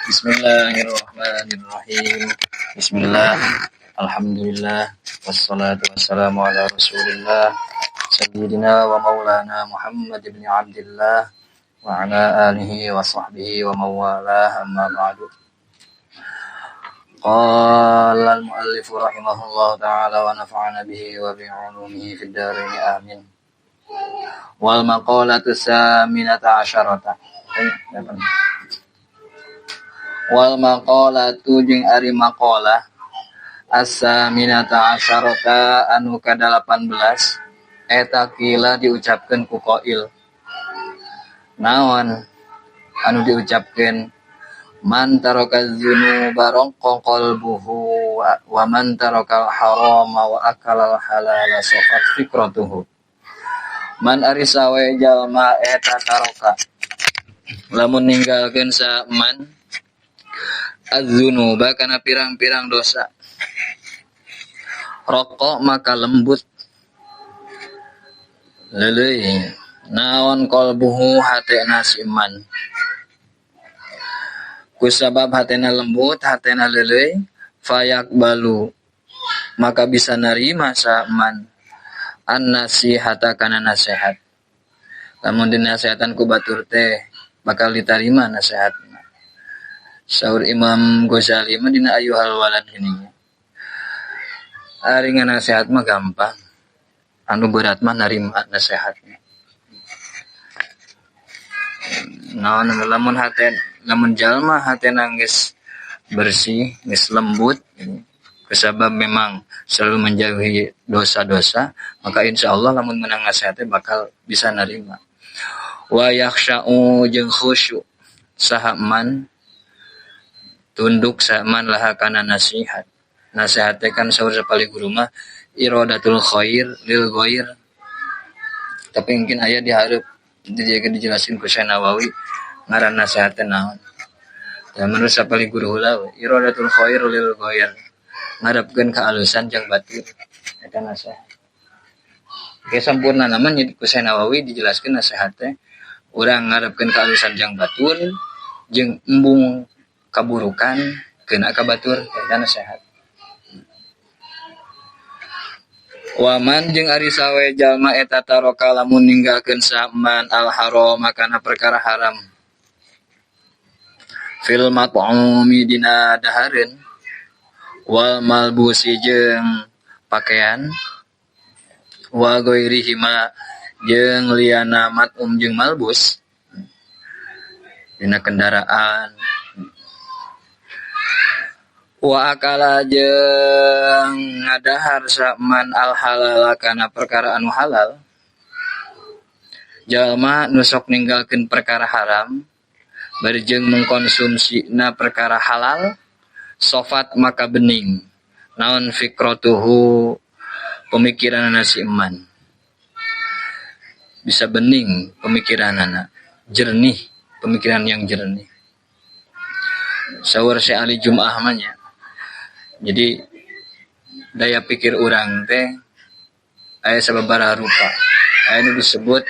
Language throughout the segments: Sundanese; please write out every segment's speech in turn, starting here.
Bismillahirrahmanirrahim. Bismillah. Alhamdulillah. Wassalatu wassalamu ala Rasulillah. Sayyidina wa maulana Muhammad ibn Abdillah wa ala alihi wa sahbihi wa mawalah, amma ba'du. Qala al-muallif rahimahullah ta'ala wa nafa'ana bihi wa bi'ulumihi fid dharain, amin. Wal maqalatu saminata asyarata. Wal maqalatu jeung ari maqalah as-saminata asyarata anu ka-18 eta kila diucapkeun ku qail. Naon anu diucapkeun? Man taraka dzunuba raqqa qalbuhu wa man tarakal harama wa akalal halala safat fikratuhu. Man ari sawe jalma eta taraka lamun ninggalkeun sa man adzunuba kana pirang-pirang dosa, raqqa maka lembut leuleui naon qalbuhu hatena si man. Kusabab hatena lembut, hatena leuleui, fayaqbalu maka bisa narima sa man an-nasihata kana nasihat. Lamun dinasehatan ku batur teh bakal ditarima nasihatna. Saur Imam Ghazali mah dina Ayyuhal Walad gini. Ari nasihat mah gampang. Anu berat mah narima nasihatna. Naon lamun hate lamun jalma hatena geus bersih, geus lembut, kusabab memang selalu menjauhi dosa-dosa, maka insyaallah lamun menang nasihatnya bakal bisa narima. Wa yakhsha'u jeung khusyuk saha man tunduk saha man laha kana nasihat. Nasihat teh kan saur sapali guru mah iradatul khair lil ghair. Tapi mungkin aya dihareup dijelasin ku Syekh Nawawi ngaran nasihat teh naon. Dan menurut sapali guru heula iradatul khair lil ghair, ngarepkeun kaalusan jeung batur eta nasihat. Oke, sampurna naman jadi ku Syekh Nawawi dijelaskeun nasihat teh urang ngarepkeun kaalusan jeung batur jeung embung kaburukan keuna ka batur eta nasihat. Waman jeung ari sawe jalma eta taroka lamun ninggalkeun saman al haram kana perkara haram fil mat'umi dina dahareun wal malbusi jeung pakaian wa ghairihima jeung liana mat'um jeung malbus dina kendaraan wa akala jeung ngadahar saman al halal kana perkara anu halal. Jalma nu sok ninggalkeun perkara haram bari jeung mengkonsumsina perkara halal, sofat maka bening naon fikratuhu pemikiranana si iman. Bisa bening pemikiranana, jernih, pemikiran yang jernih. Saur si Ali Jum'ah mah nya. Jadi daya pikir urang teh aya sababaraha rupa. Aya nu disebut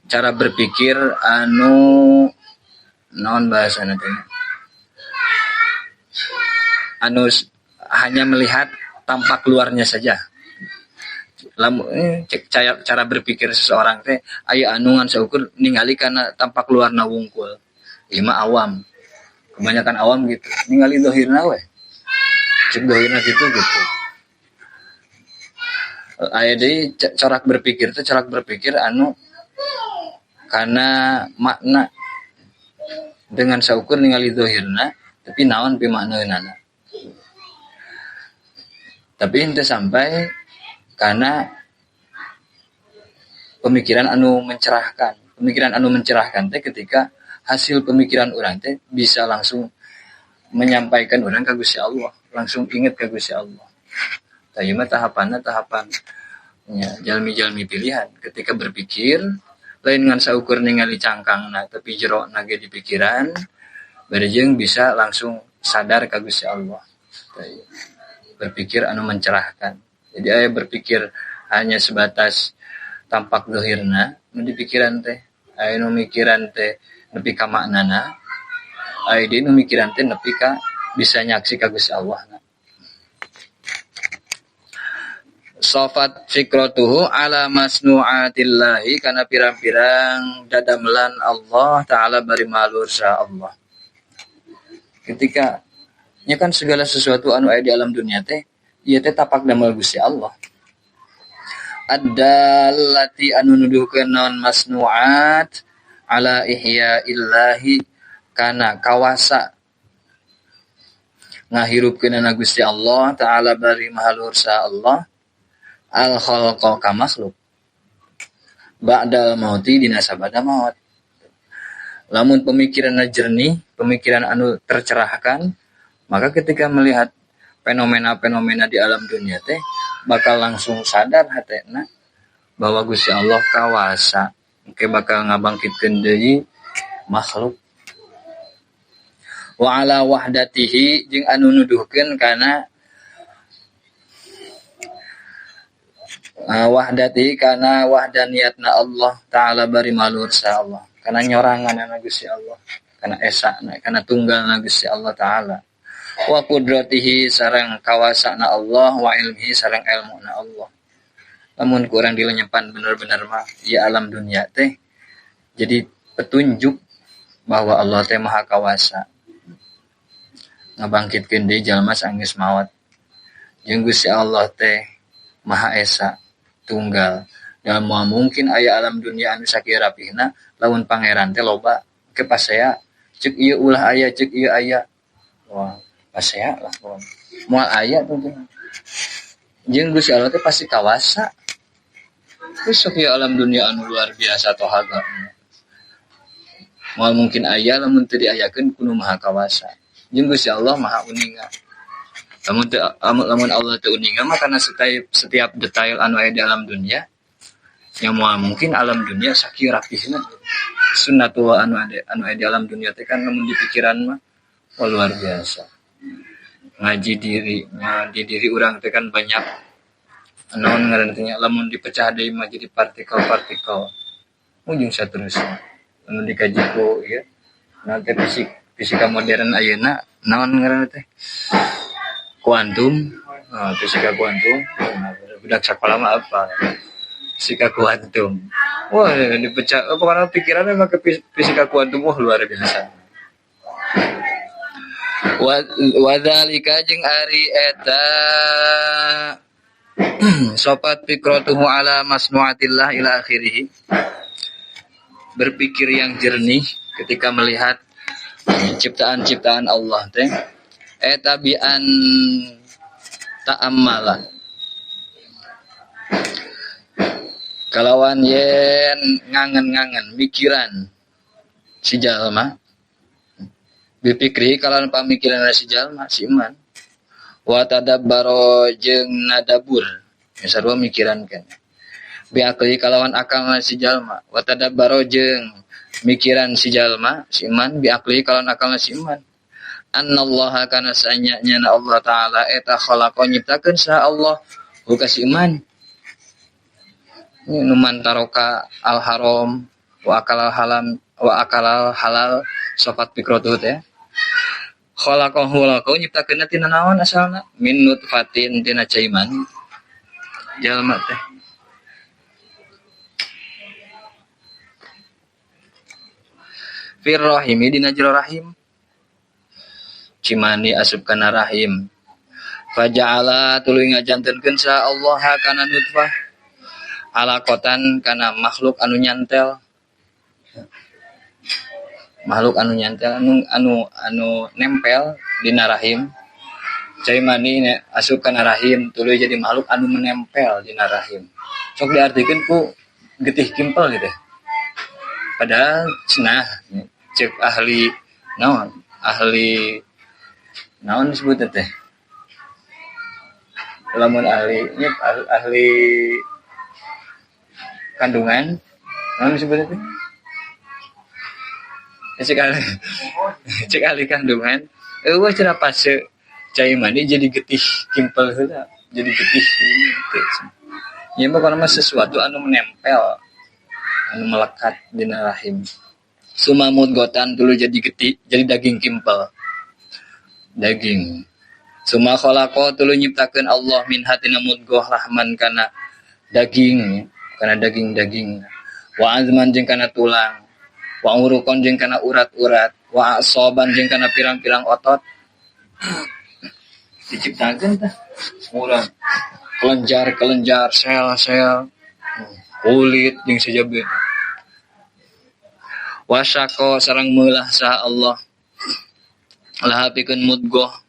cara berpikir anu naon bahasana teh, anu hanya melihat tampak luarnya saja. Lamun cek cara berpikir seseorang teh aya anu ngan saukur ningali kana tampak luarna wungkul. Ieu mah awam. Kebanyakan awam gitu, ningali dohirna we. Cek dohirna gitu gitu. Aya deui corak berpikir teh corak berpikir anu kana makna dengan saukur ningali dohirna tapi naon pi maknaeunana. Tapi henteu sampai karena pemikiran anu mencerahkan. Pemikiran anu mencerahkan teh ketika hasil pemikiran urang teh bisa langsung menyampaikan urang ka Gusti Allah, langsung inget ka Gusti Allah. Tah ieu mah tahapanna tahapan nya jalmi-jalmi pilihan ketika berpikir lain ngan saukur ningali cangkangna tapi jerona ge di pikiran bari jeung bisa langsung sadar ka Gusti Allah. Tah ieu berpikir anu mencerahkan. Jadi aya berpikir hanya sebatas tampak dohirna nu di pikiran teh Aya nu mikiran teh nepi ka maknana, aya deui nu mikiran teh nepi ka bisa nyaksi ka Gusti Allah. Safat fikratuhu ala masnu'atillahi kana pirang-pirang dadamelan Allah Ta'ala bari malur sa Allah. Ketika nya kan segala sesuatu anu aya di alam dunia teh ieu teh tapak damel Gusti Allah. Addallati anu nuduhkeun naon masnu'at ala ihya'illahi kana kawasa ngahirupkeunana Gusti Allah Ta'ala bari mahalur sa Allah al khalqa ka makhluk ba'dal mauti dina sabada maut. Lamun pemikiranna jernih, pemikiran anu tercerahkan, maka ketika melihat fenomena-fenomena di alam dunia teh bakal langsung sadar hatena bahwa Gusti Allah kawasa engke bakal ngabangkitkeun deui makhluk. Wa ala wahdatihi jeung anu nuduhkeun kana wahdati kana wahdaniyatna Allah Ta'ala bari malur sa Allah, kana nyoranganna Gusti Allah, kana esana, kana tunggalna Gusti Allah Ta'ala, wa qudratihi sareng kawasana Allah, wa ilmihi sareng ilmuna Allah. Lamun kurang dilenyepan bener-bener mah ya alam dunia teh jadi petunjuk bahwa Allah teh maha kawasa ngabangkitkeun deui jalma sanggeus maot. Jeung Gusti Allah teh maha esa tunggal. Dan moal mungkin aya alam dunia anu sakieu rapihna lamun pangeran teh loba ke pasea ceuk ieu ulah aya ceuk ieu aya. Wah, pasea lah pokona. Moal aya tuh. Jeung Gusti Allah teh pasti kawasa. Geus sok ieu alam dunia anu luar biasa tohaga. Moal mungkin aya lamun teu diayakeun ku nu maha kawasa. Jeung Gusti Allah maha uninga. Lamun Allah teu uninga mah kana setiap detail anu aya di alam dunia yang moal mungkin alam dunia sakieu rapihna. Sunnatullah anu aya di alam dunia teh kan lamun di pikiran mah wah, luar biasa. Ngaji diri, di diri urang teh kan banyak naon ngaranna teh nya, lamun dipecah deui mah jadi partikel-partikel. Ujung saterusna. Lamun dikaji ku ieu naon teh fisika modern ayeuna naon ngaranna teh? Kuantum, fisika kuantum, budak sekolah mah apa? Fisika kuantum. Wah, dipecah, pokoknya pikirannya mah ke fisika kuantum, wah luar biasa. Wa dzalika jeung ari eta sopat fikratuhu ala masnuatillah ila akhirih. Berpikir yang jernih ketika melihat ciptaan-ciptaan Allah teh eta bian ta'ammala kalawan yen ngangen-ngangen mikiran si jalma bipikri kalawan pamikiran si jalma si iman wa tadabbaro jeung nadabur sarua mikiran kan biakli kalawan akal si jalma wa tadabbaro jeung mikiran si jalma si iman biakli kalawan akal si iman annallaha kana sanyanya Allah Ta'ala eta khalaqa nyiptakeun saha Allah buka si iman nu mantaroka al haram wa akalal halam wa akalal halal sofat fikratuhu teh khalaqahu laqau nyiptakeunna tina naon asalna min nutfatin tina caiman jalma teh fir rahimi dina jero rahim cimani asup kana rahim faja'ala tuluy ngajantenkeun sa Allah kana nutfah alaqatan kana makhluk anu nyantel makhluk anu nyantel anu nempel dina rahim cai mani asup kana rahim tuluy jadi makhluk anu menempel dina rahim sok diartikeun ku getih kimpel gitu padahal cenah cek ahli naon disebutna teh lamun ahli ahli kandungan naon disebutna teh cek ahli kandungan eueuh cenah fase cai mani jadi getih kimpel heula jadi getih gitu. Nya mah kana mah sesuatu anu menempel anu melekat dina rahim. Summa mudghatan tuluy jadi getih, jadi daging kimpel. Daging. Summa khalaqa tuluy nyiptakeun Allah min hatina mudghah rahman kana daging, kana daging-daging. Wa azman jeung kana tulang, wa uruqan jeung kana urat-urat, wa asoban jeung kana pirang-pirang otot. Diciptakeun tah urang kelenjar-kelenjar, sel-sel, kulit jeung sajabe. Wasako sareng meulah saha Allah laha pikeun mudghah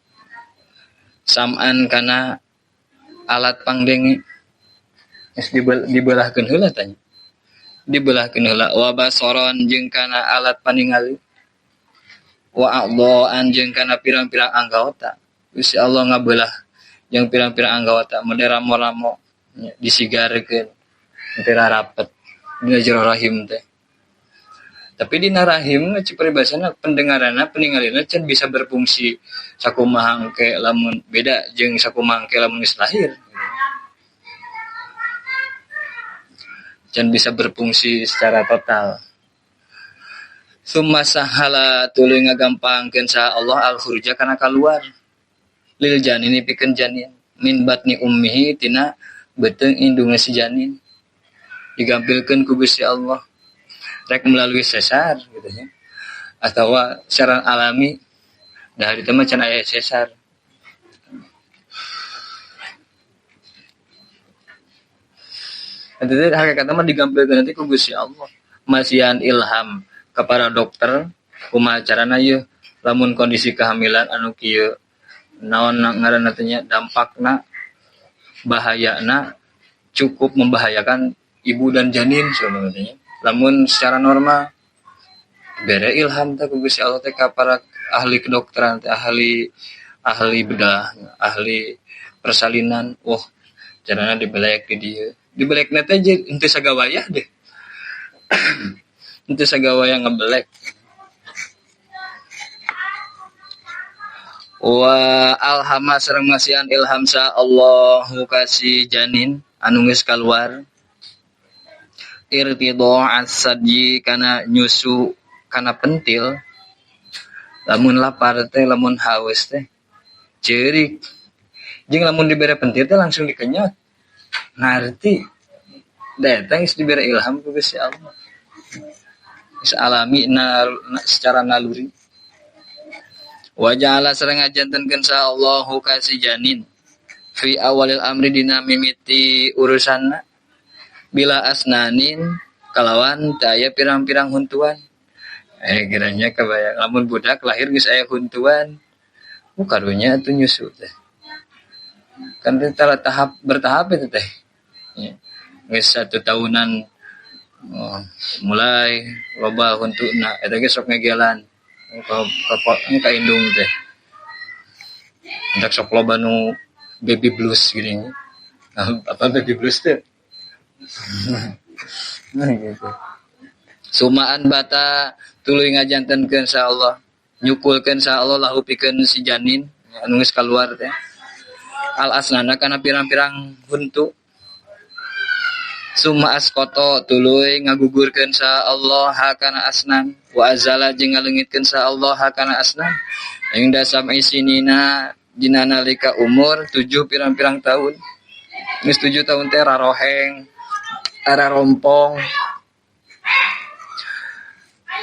sam'an kana alat pangdenge. Geus dibelahkeun heula tanya. Dibelahkeun heula wa basaron jeung kana alat paningali, wa a'dhaan jeung kana pirang-pirang anggota. Gusti Allah ngabelah jeung pirang-pirang anggota mode ramo-ramo disigarkeun teu rapet dina jero rahim teh. Tapi dina rahim cik paribasana pendengaranna peningalina can bisa berfungsi sakumaha engke lamun beda jeung sakumaha engke lamun geus lahir. Can bisa berfungsi secara total. Summa sahala tuluy ngagampangkeun saha Allah al-khurja kana kaluar. Lil janini pikeun janin min batni ummihi tina beuteung indungna si janin. Digampilkeun ku Gusti Allah. Rek melalui sesar gitu nya. Atawa secara alami da harita mah can aya sesar. Nanti hakikatna mah digampilkeun nanti ku Gusti Allah. Masihan ilham kepada dokter kumaha carana yeuh lamun kondisi kehamilan anu kieu naon ngaranna teh nya dampakna bahayana cukup membahayakan ibu dan janin sebenarnya. Lamun secara normal bere ilham teh ku Gusti Allah teh ka para ahli kedokteran teh, ahli bedah, ahli persalinan. Wah, carana dibelek di dieu. Dibelekna teh henteu sagawayah deh. Henteu sagawayah ngebelek. Wa alhama sareng masihan ilham sa Allahu kasih janin anu geus kaluar. Irtidha as-sadyi kana nyusu kana pentil. Lamun lapar teh, lamun haus teh ceurik. Jeung lamun dibere pentil teh langsung dikenyot. Ngarti. Datang geus dibere ilham ku Gusti Allah. Geus alami secara naluri. Wa ja'ala sareng ngajantenkeun sa Allahu ka si janin fi awalil amri dina mimiti urusanna bila asnanin kalawan teu aya pirang-pirang huntuan. Kiranya kebayang lamun budak lahir geus aya huntuan. Karunya atuh nyusu teh. Kan teh tahap bertahap itu teh. Ya. Geus 1 tahunan mulai loba huntuna eta ge sok ngegelan ka indung teh. Hendak sok loba nu baby blues gini. Apa baby blues teh? Nah gitu. Sumaan bata tuluy ngajantenkeun sa Allah, nyukulkeun sa Allah lahu pikeun si janin anu geus kaluar teh. Al asnana kana pirang-pirang huntu. Summa asqata tuluy ngagugurkeun sa Allah hakana asnan wa azala jeung ngaleungitkeun sa Allah hakana asnan. Ing dasam isinina dina nalika umur 7 pirang-pirang tahun. Geus 7 tahun teh raroheng, rarompong.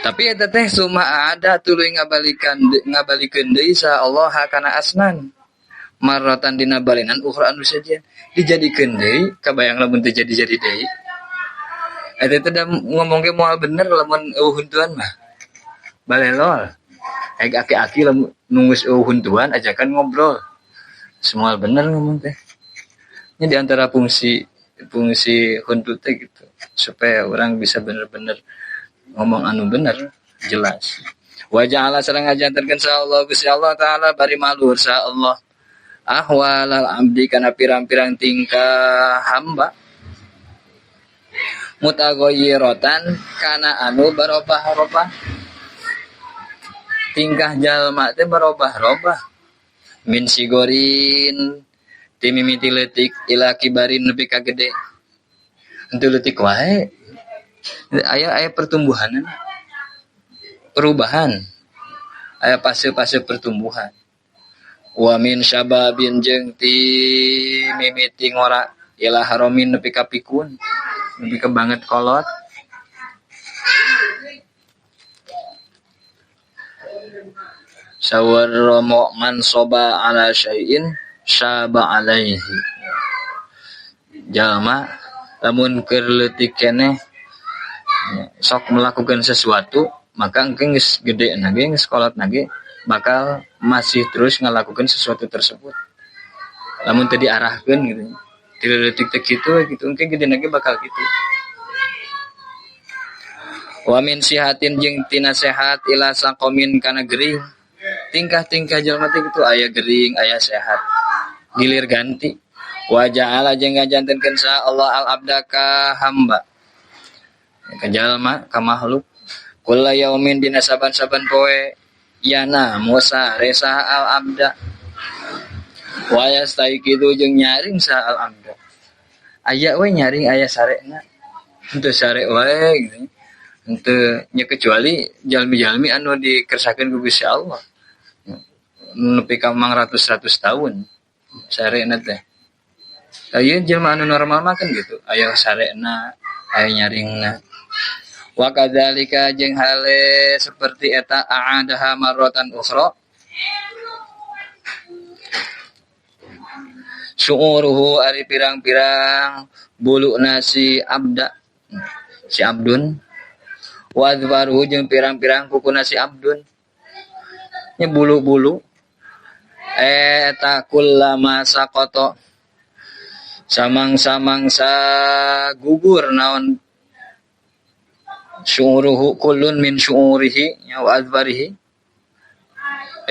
Tapi eta teh summa ada tuluy ngabalikeun deui sa Allah hakana asnan. Marratan dina balinan ukhra anu saja dijadikeun deui kabayang lamun teu jadi-jadi deui. Eta teh da ngomong ge moal bener lamun eueuh huntuan mah. Balelol. Ek aki-aki lamun nu geus eueuh huntuan ajakan ngobrol. Semua bener ngomong teh. Ini di antara fungsi huntu teh gitu supaya orang bisa bener-bener ngomong anu bener jelas. Wa ja'ala sareng ngajantenkeun sa Allah Gusti Allah taala bari malur sa Allah ahwalal abdi kana pirang-pirang tingkah hamba mutaghayyiratan kana anu barobah-robah. Tingkah jalma teh barobah-robah min sigorin ti mimiti leutik ila kibarin nepi ka gede. Henteu leutik wae. Aya aya pertumbuhan, perubahan. Aya fase-fase pertumbuhan. Wa min syababin jeung ti mimiti ngora ila haramin nepi ka pikun, nepi ka banget kolot. Sawarromo man soba ala syai'in syaba alaihi. Jalma lamun keur leutik keneh sok melakukan sesuatu, maka engke geus gede na ge, geus kolot na ge bakal masih terus ngalakukan sesuatu tersebut. Lamun teu diarahkeun gitu. Ti leutik teh kitu gitu, engke gede na ge bakal kitu. Wa min sihatin jeung tina sehat ila saqamin kana gering. Tingkah-tingkah jelema teh kitu, aya gering, aya sehat. Gilir ganti. Wa ja'ala jeung ngajantenkeun saha Allah al-abda ka hamba. Ka jalma, ka makhluk. Kulla yaumin dina saban-saban poe yana musa resa al-abda. Wa yastaiqidu jeung nyaring saha al-abda. Aya we nyaring aya sarena. Henteu sare wae gitu. Henteu nya kecuali jalmi-jalmi anu dikersakeun ku Gusti Allah. Nepi ka mangratus-ratus tahun sarena teh. Aya jelema anu normal mah kan gitu, aya sarena, aya nyaringna. Wa kadzalika jeung hale seperti eta a'adaha marratan ukhra. Syu'uruhu ari pirang-pirang bulu nasi abda si abdun. Wa adbaruhu jeung pirang-pirang kuku nasi abdun. Nya bulu-bulu eta kullama saqata samang-samangsa gugur naon syu'uruhu kullun min syu'urihi ya wa adbarihi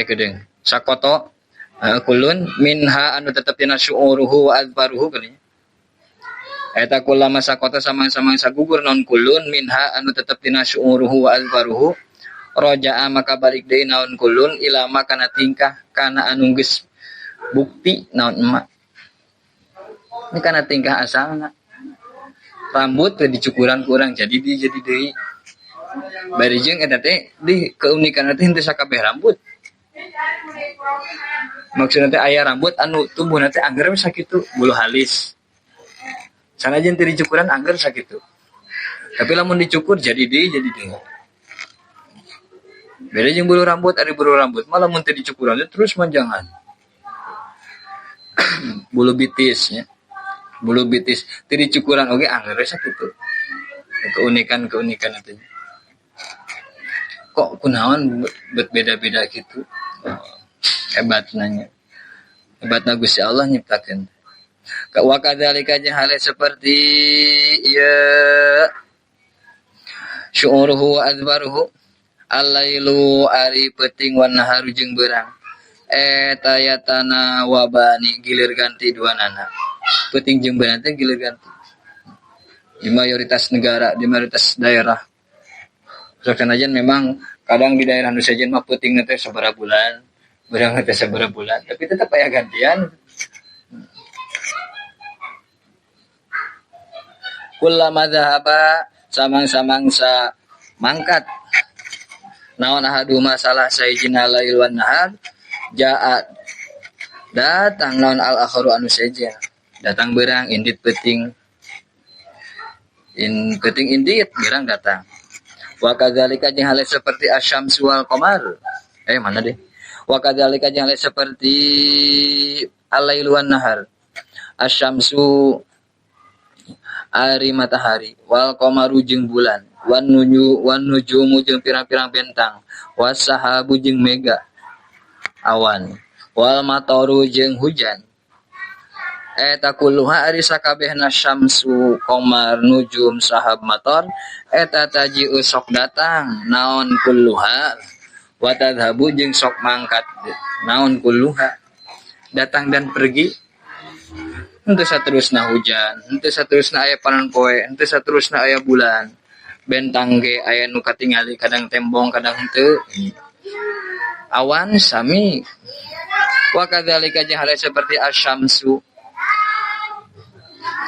kedeung saqata kullun minha anu tetep dina syu'uruhu wa adbaruhu geuning eta kullama saqata samang-samangsa gugur naon kullun minha anu tetep dina syu'uruhu wa adbaruhu roja'a maka balik deui naon kulun ilama kana tingkah kana anu geus bukti naon emak. Ini kana tingkah asalna. Rambut teh dicukuran ku urang jadi di jadi deui. Bari jeung eta teh di keunikan teh henteu sakabeh rambut. Maksudna teh aya rambut anu tumbuhna teh angger we sakitu, bulu halis. Sanajan teu dicukuran angger sakitu. Tapi lamun dicukur jadi deui jadi deui. Beda jeung bulu rambut, ari bulu rambut mah lamun teu dicukuran terus manjangan. Bulu bitis nya. Bulu bitis teu dicukuran oge angger we sakitu. Keunikan-keunikan eta. Kok kunaon beda-beda kitu? Oh, hebat nanya. Hebatna Gusti Allah nyiptakeun. Wa kadzalika jeung hale seperti ieu syu'uruhu wa adbaruhu alailu ari peuting wan naharu jeung beurang eta yatana wabani gilir ganti dua nana. Peuting jeung beurang teh gilir ganti di mayoritas negara, di mayoritas daerah. Sanajan memang kadang di daerah nu sejen mah peuting teh sabaraha bulan, beurang teh sabaraha bulan, tapi tetep aya gantian. Kullama dzahaba samang-samangsa mangkat naon ahadu masalah sayyidina lail wan nahar jaa datang naon al akharu anu sejen datang beurang indit peuting in peuting indit beurang datang. Wa kadzalika jeung hale seperti asyamsu wal qamar mana deh wa kadzalika jeung hale seperti al-lail wan nahar asyamsu ari matahari wal qamaru jeung bulan wan nuju wan nujumu jeung pirang-pirang bentang wasahabu jeung mega awan wal mataru jeung hujan eta kulluha ari sakabehna syamsu qamar nujum sahab matar eta taji'u sok datang naon kulluha wa tadhabu jeung sok mangkat naon kulluha datang dan pergi. Henteu saterusna hujan, henteu saterusna aya panon poe, henteu saterusna aya bulan. Bentang ge aya nu katingali kadang tembong kadang henteu. Awan sami. Wa kadzalika jeung hale seperti asyamsu.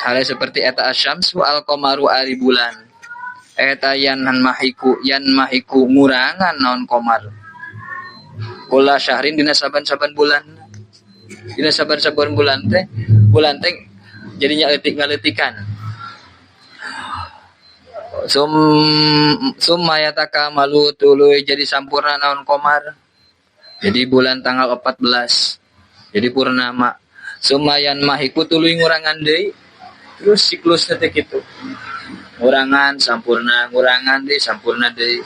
Hale seperti eta asyamsu al-qamaru ari bulan. Eta yan mahiku ngurangan naon qamar. Kula syahrin dina saban-saban bulan. Dina saban-saban bulan teh jadinya leutik ngaleutikan. Summa yatakamalu tuluy jadi sampurna naon qamar. Jadi bulan tanggal 14. Jadi purnama. Summa yan mahiku tuluy ngurangan deui. Terus siklusna teh kitu. Ngurangan sampurna, ngurangan deui sampurna deui.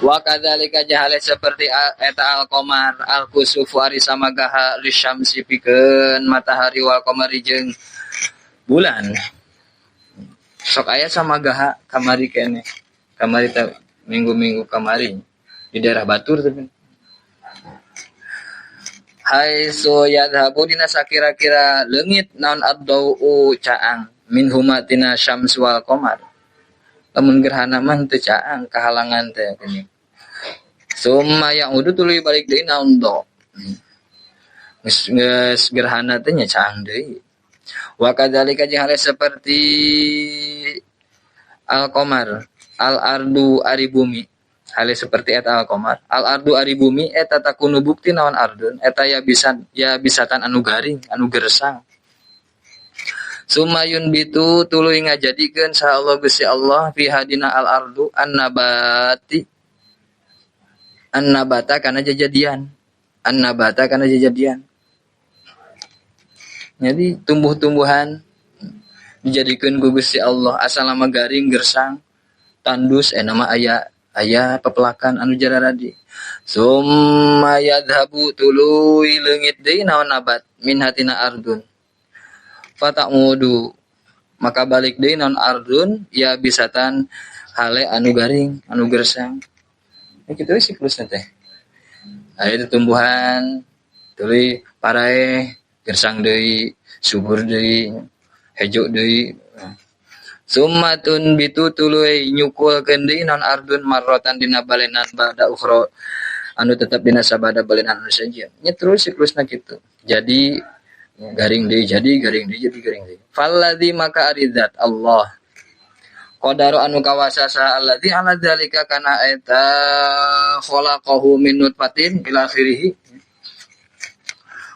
Wa kadzalika jahale seperti eta al-qamar al-kusufu ari samagaha lisyamsi pikeun matahari wal qamari jeung bulan. Sok aya samagaha kamari keneh. Kamari teh minggu-minggu kamari di daerah Batur teh. Hai so yadhabu dina sakira-kira leungit naon ad-dau caang min huma tina syams wal qamar. Lamun gerhana mah teu caang kahalangan teh geuning. Summa ya'udu tuluy balik deui naon do. Geus gerhana teh nya caang deui. Wa kadzalika jeung hale seperti al-qamar, al-ardu ari bumi. Hale seperti eta al-qamar, al-ardu ari bumi eta takunu bukti naon ardun eta ya bisatan anu garing, anu gersang. Summa yunbitu tuluy ngajadikeun saha Allah Gusti Allah fi hadina al-ardu an-nabati. An-nabata kana jajadian. An-nabata kana jajadian. Jadi tumbuh-tumbuhan dijadikeun ku Gusti Allah asal lama garing gersang tandus nama aya pepelakan anu jararadi. Summa yadhabu tuluy leungit deui naon nabat min hatina ardun. Fata'udu maka balik deui naon ardun ya bisatan hale anu garing anu gersang. Ya kitu we siklusna teh. Aya tumbuhan tuluy paraeh gersang deui, subur deui, hejo deui. Summatun bitu tuluy nyukulkeun deui naon ardun marrotan dina balenan ba'da ukhra anu tetep dina sabada balenan anu sejen. Nya terus siklusna kitu. Jadi garing deui, jadi garing deui, jadi garing deui. Falladzi maka aridzat Allah. Qadaru anu kawasa saha alladzi ala dzalika kana eta khalaqahu min nutfatin ila akhirih.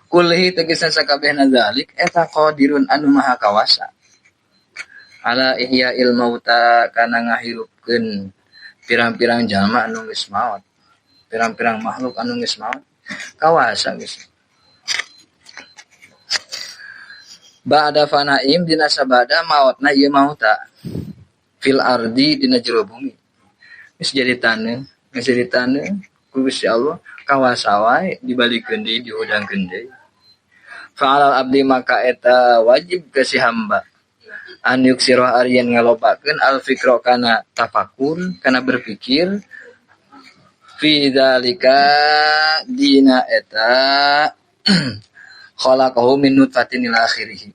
Kullihi tegasna sakabehna dzalik eta qadirun anu maha kawasa. Ala ihya'il mauta kana ngahirupkeun pirang-pirang jalma anu geus maot. Pirang-pirang makhluk anu geus maot kawasa geus. Ba'da fanaim dina sabada maotna ieu mauta fil ardi dina jero bumi. Geus jadi taneuh, geus jadi taneuh ku Gusti Allah kawasa wae dibalikeun deui dihudangkeun deui. Fa'alal abdi maka eta wajib ka si hamba an yuksirah aryan ngalobakeun al fikra kana tafakur kana berpikir fi dzalika dina eta khalaqahu min nutfatin ila akhirih.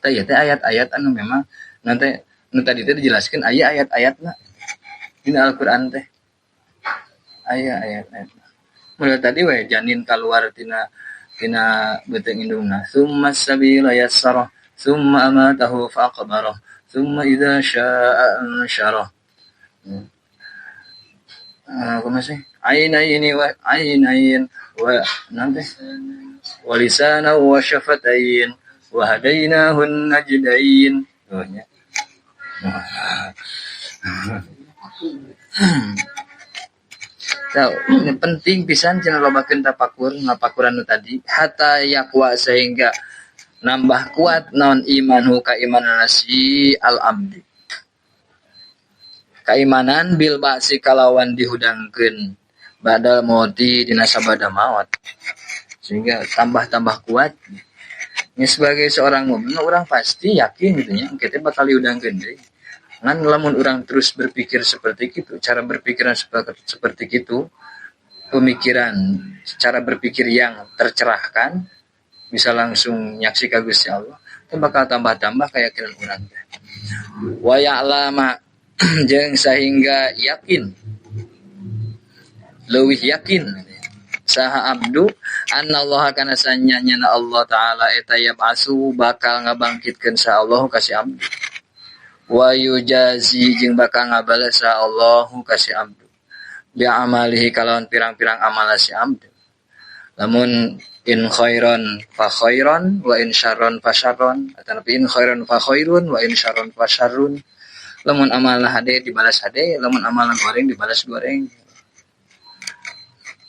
Tah ieu teh ayat-ayat anu memang nanti nu tadi teh dijelaskeun aya ayat-ayatna dina Al-Qur'an teh. Aya ayat-ayat. Mulai tadi we janin kaluar tina beuteung indungna. Summa sabila yassarah, summa amatahu faqabarah, summa idza syaa'a ansyarah. Kumaha sih? Ainaini wa ainain wa nanti wa lisana wa syafatain wa hadainahun najdain. Oh nya. Ini penting pisan cenah lobakeun tapakur, ngapakuran nu tadi hatta yaqwa sehingga nambah kuat naon imanhu kaimanan si al-abdi. Kaimanan bil ba'si kalawan dihudangkeun badal mauti dina sabada maot. Sehingga tambah-tambah kuat. Ini sebagai seorang mukmin orang pasti yakin gitu nya kita bakal dihudangkeun deui. Ngan lamun orang terus berpikir seperti itu, cara berpikiran seperti itu, pemikiran, cara berpikir yang tercerahkan, bisa langsung nyaksi ka Gusti Allah, itu bakal tambah-tambah keyakinan orang teh. Wa ya'lama jeung sehingga yakin, leuwih yakin saha abdu annallaha kana sanyanya Allah taala eta yab'asu bakal ngabangkitkeun saha Allah ka si abdu. Wa yujazi jeung bakal ngabales Allahu ka si abdu bi amalihi kalawan pirang-pirang amal si abdu. Lamun in khairan fa khairan wa in syarran fa syarran, atanapi in khairan fa khairun wa in syarran fa syarrun. Lamun amal hade dibalas hade, lamun amal goreng dibalas goreng.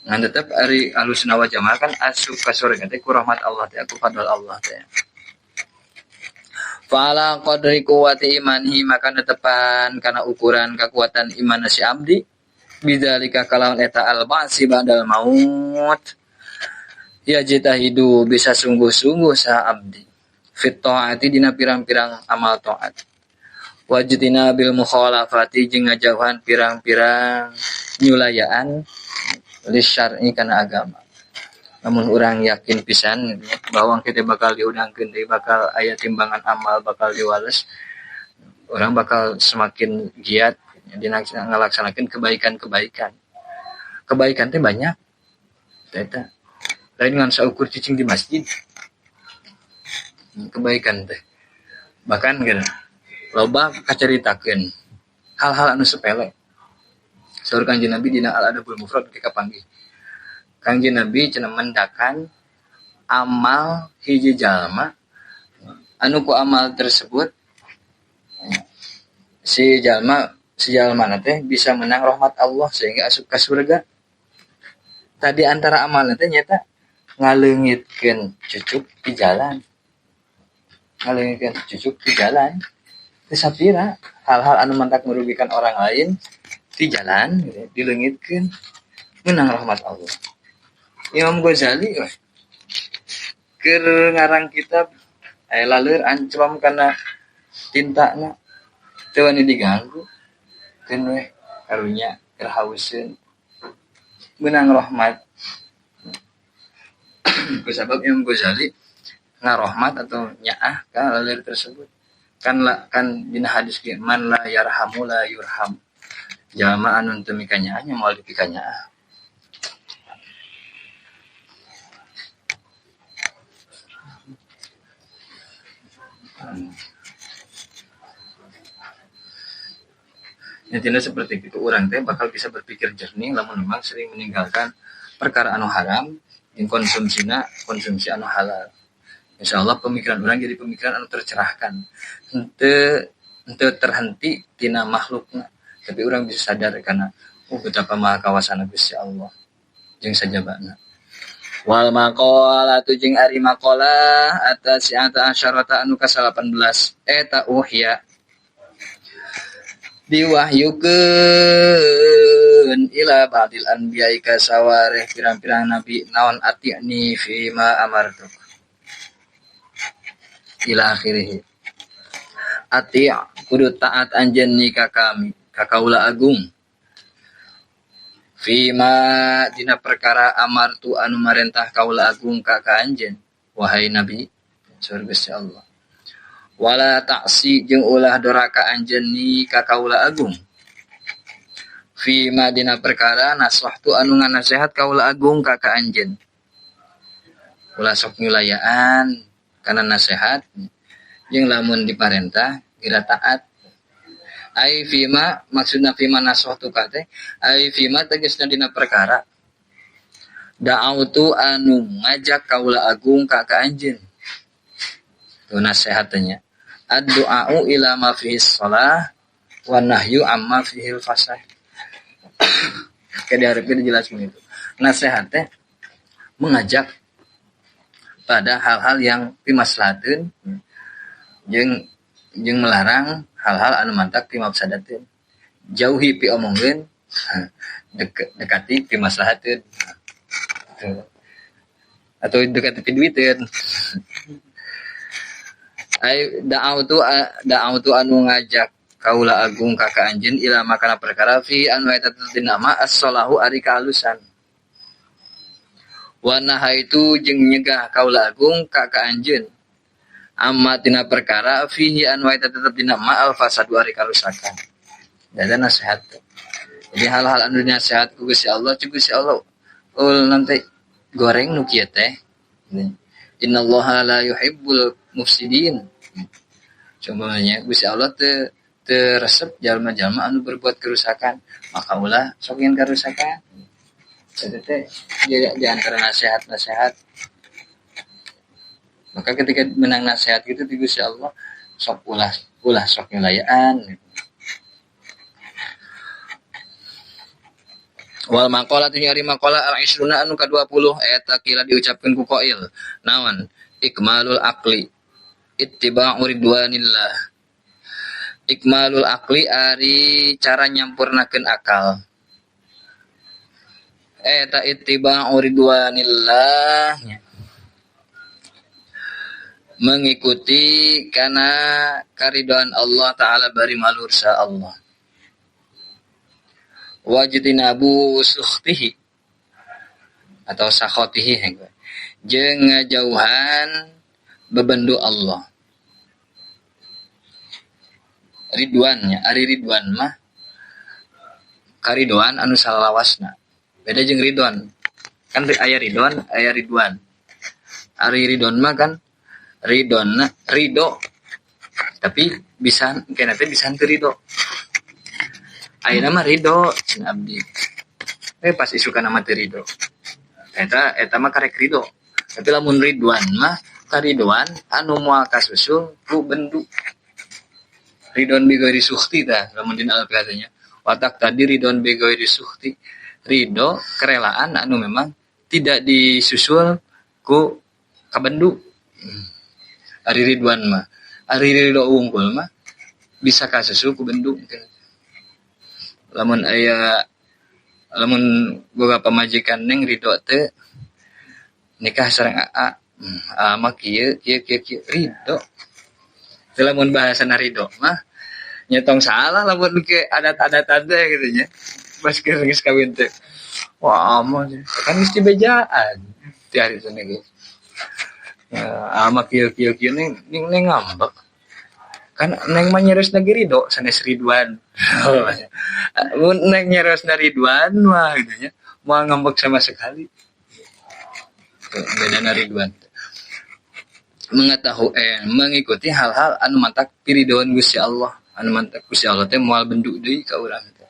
Ngan tetep ari Ahlussunnah wal Jamaah kan asup ka surga teh ku rahmat Allah teh, ku fadl Allah teh. Fala qadri quwwati imanihi maka netepan kana ukuran kekuatan iman si abdi bidzalika kalawan eta al ba'si ba'dal maut. Ya jitahidu bisa sungguh-sungguh sa abdi fit taati dina pirang-pirang amal taat. Wajtina bil mukhalafati jeung ngajauhan pirang-pirang nyulayaan lisyar'i kana agama. Namun orang yakin pisan bahwa kita bakal diundangkeun deui, bakal aya timbangan amal, bakal diwales, orang bakal semakin giat dina ngalaksanakeun kebaikan-kebaikan. Kebaikan teh banyak. Eta lain ngan saukur cicing di masjid. Kebaikan teh. Bahkan geus loba kacaritakeun hal-hal anu sepele. Saur Kanjeng Nabi dina Al-Adabul Mufrad ketika panggih. Kanjeng Nabi cenah mendakan amal hiji jalma anu ku amal tersebut si jalma teh bisa menang rahmat Allah sehingga asup ka surga. Tadi antara amal teh nyata ngaleungitkeun cucuk di jalan. Ngaleungitkeun cucuk di jalan. Teu sapira hal-hal anu mantak merugikan orang lain di jalan gitu, dileungitkeun menang rahmat Allah. Imam Ghazali keur ngarang kitab aya laleur anclom kana tintana teu wani diganggu keun weh karunya keur hauseun menang rahmat. Kusabab Imam Ghazali ngarohmat atau nyaah ka laleur tersebut. Kan la, kan dina hadis ge man la yarhamu la yurham. Jalma anu teu mikanyaah nya moal dipikanyaah. Intinya seperti itu, orang teh bakal bisa berpikir jernih lamun memang sering meninggalkan perkara anu haram jeung konsumsina konsumsi anu halal. Insyaallah pemikiran orang jadi pemikiran anu tercerahkan. Henteu terhenti tina makhlukna, tapi orang bisa sadar karena betapa maha kawasana Gusti Allah jeung sajabana. Wal maqalatu jeung ari maqalah atas ata asyarata anu ka-18 eta uhya diwahyukeun ila ba'dil anbiya'i ka sawareh pirang-pirang nabi naon ati'ni fi ma amartuk ila akhirih. Ati' kudu taat anjeun ni ka kami ka kaula agung fima dina perkara amartu anu marentah kaula agung ka ka anjeun wahai nabi surga Allah. Wala ta'si jeung ulah doraka anjeun ni ka kaula agung fima dina perkara nasahtu anu nganasehat kaula agung ka ka anjeun. Ulah sok nyulayaan kana nasehat jeung lamun diparentah geura taat. Ai fima maksudna fima nasahtu ka teh ai fima tegasna dina perkara da'autu anu ngajak kaula agung ka ka anjeun. Tuh nasihatnya ad-du'a'u ila ma fihi shalah wa nahyu amma fihi al-fasad. Kayak diharapkan dijelaskan itu. Nasihat teh mengajak pada hal-hal yang pimaslahateun jeung melarang hal-hal anu mantak pimafsadateun. Jauhi pi omongkeun, dekati pimaslahateun. Atau dekati pi duiteun. Ai da'autu anu ngajak kaula agung ka ka anjeun ila makana perkara fi anu eta dina ma as-salahu ari kahalusan. Wa nahaitu jeung nyegah kaula agung ka ka anjeun amma tina perkara fihi anu eta tetep dina ma al-fasadu ari karusakan. Dada nasihat. Jadi hal-hal anu nasihat ku Gusti Allah, ku Gusti Allah ul nanti goreng nu kieu teh. Innallaha la yuhibbul mufsidin. Contohnya Gusti Allah teu Teu resep jalma-jalma anu berbuat kerusakan, maka ulah sok ingin kerusakan. Eta teh di antara nasihat-nasihat. Maka ketika menang nasihat gitu ti Gusti Allah, sok ulah sok nyulayaan. Wal maqala tu nyari maqala al isruna anu ka-20 eta kila diucapkeun ku qail. Naon? Ikmalul aqli ittiba'u ridwanillah. Ikmalul aqli ari cara nyampurnakeun akal. Eta ittiba'u ridwanillah, mengikuti kana karidhaan Allah Ta'ala bari malursa Allah. Wajtinabu sukhtihi atau sakhotihi, jeung ngajauhan bebendu Allah. Ridwannya, ari ridwan mah karidoan anu salawasna. Beda jeung ridwan. Kan aya ridwan, aya ridwan. Ari ridwan mah kan ridonna ridho. Tapi bisa kena teh bisa henteu ridho. Ayeuna mah ridho cenah abdi. Pas isukan mah teu ridho. Eta mah karek ridho. Tapi lamun ridwan mah karidoan anu moal kasusul ku bendu. Ridon bighairi sukhti tah lamun dina al-Fatihah. Watak tadi ridon bighairi sukhti. Ridho kerelaan anu memang tidak disusul ku kabendu. Ari ridwan mah, ari ridho wungkul mah bisa kasusul ku bendu. Lamun aya lamun boga pamajikan neng ridho teh nikah sareng aa, aa mah kieu kieu kieu kieu ridho. Lamun bahasana ridho mah nyetong salah lamun ke adat-adat teh gitu nya. Pas geus kawin teh. Wah, mah kan geus dibejaan ti hari teh geus. Ama kieu kieu kieu neng neng ngambek. Kan neng mah nyeresna ge ridho sanes Ridwan. Mun neng nyeresna Ridwan mah gitu nya, moal ngambek sama sekali. Bedana Ridwan. Mengetahui mengikuti hal-hal anu mantak piridoan Gusti Allah, anu mantak Gusti Allah teh moal bendu deui ka urang teh.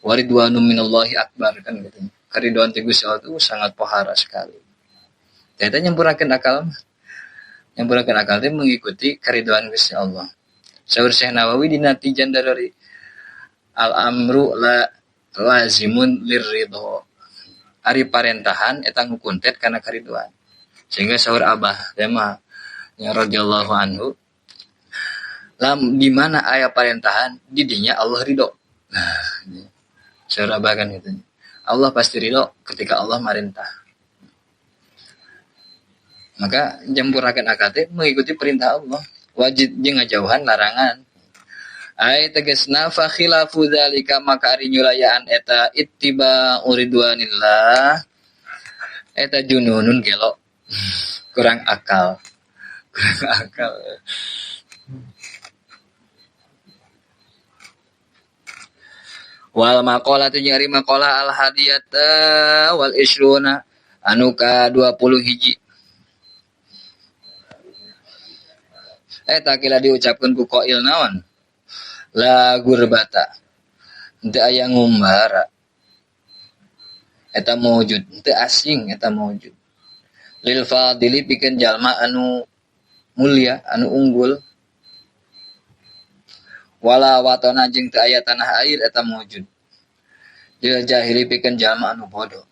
Waridwanu minallahi akbar kan gitu. Karidoan ti Gusti Allah itu sangat pohara sekali. Eta nyampurakeun akal mah. Nyampurakeun akal teh mengikuti karidoan Gusti Allah. Saur Syekh Nawawi dina Tijan Darari al amru la lazimun lirridho. Ari parentahan eta ngukuntet kana karidoan. Sehingga sahur abah teh mah ya radhiyallahu anhu, lam di mana aya parentahan di dinya Allah ridho. Nah, sahur abah kan gitu. Allah pasti ridho ketika Allah marintah. Maka nyampurakeun akal teh mengikuti perintah Allah, wajib jeung ngajauhan larangan. Ai tegasna fa khilafu dzalika maka ari nyulayaan eta ittiba ridwanillah eta jununun gelo. Kurang akal. Kurang akal. Wal maqala tu nyari maqala al hadiyata wal isruna anu ka 20 hiji. Eta kila diucapkeun ku qail naon? La gurbata. Henteu aya ngumbara. Eta mawujud, henteu asing eta mawujud. Lil fadili pikeun jalma anu mulia, anu unggul. Wala watona jeung teu aya tanah air eta mawujud. Lil jahili pikeun jalma anu bodoh.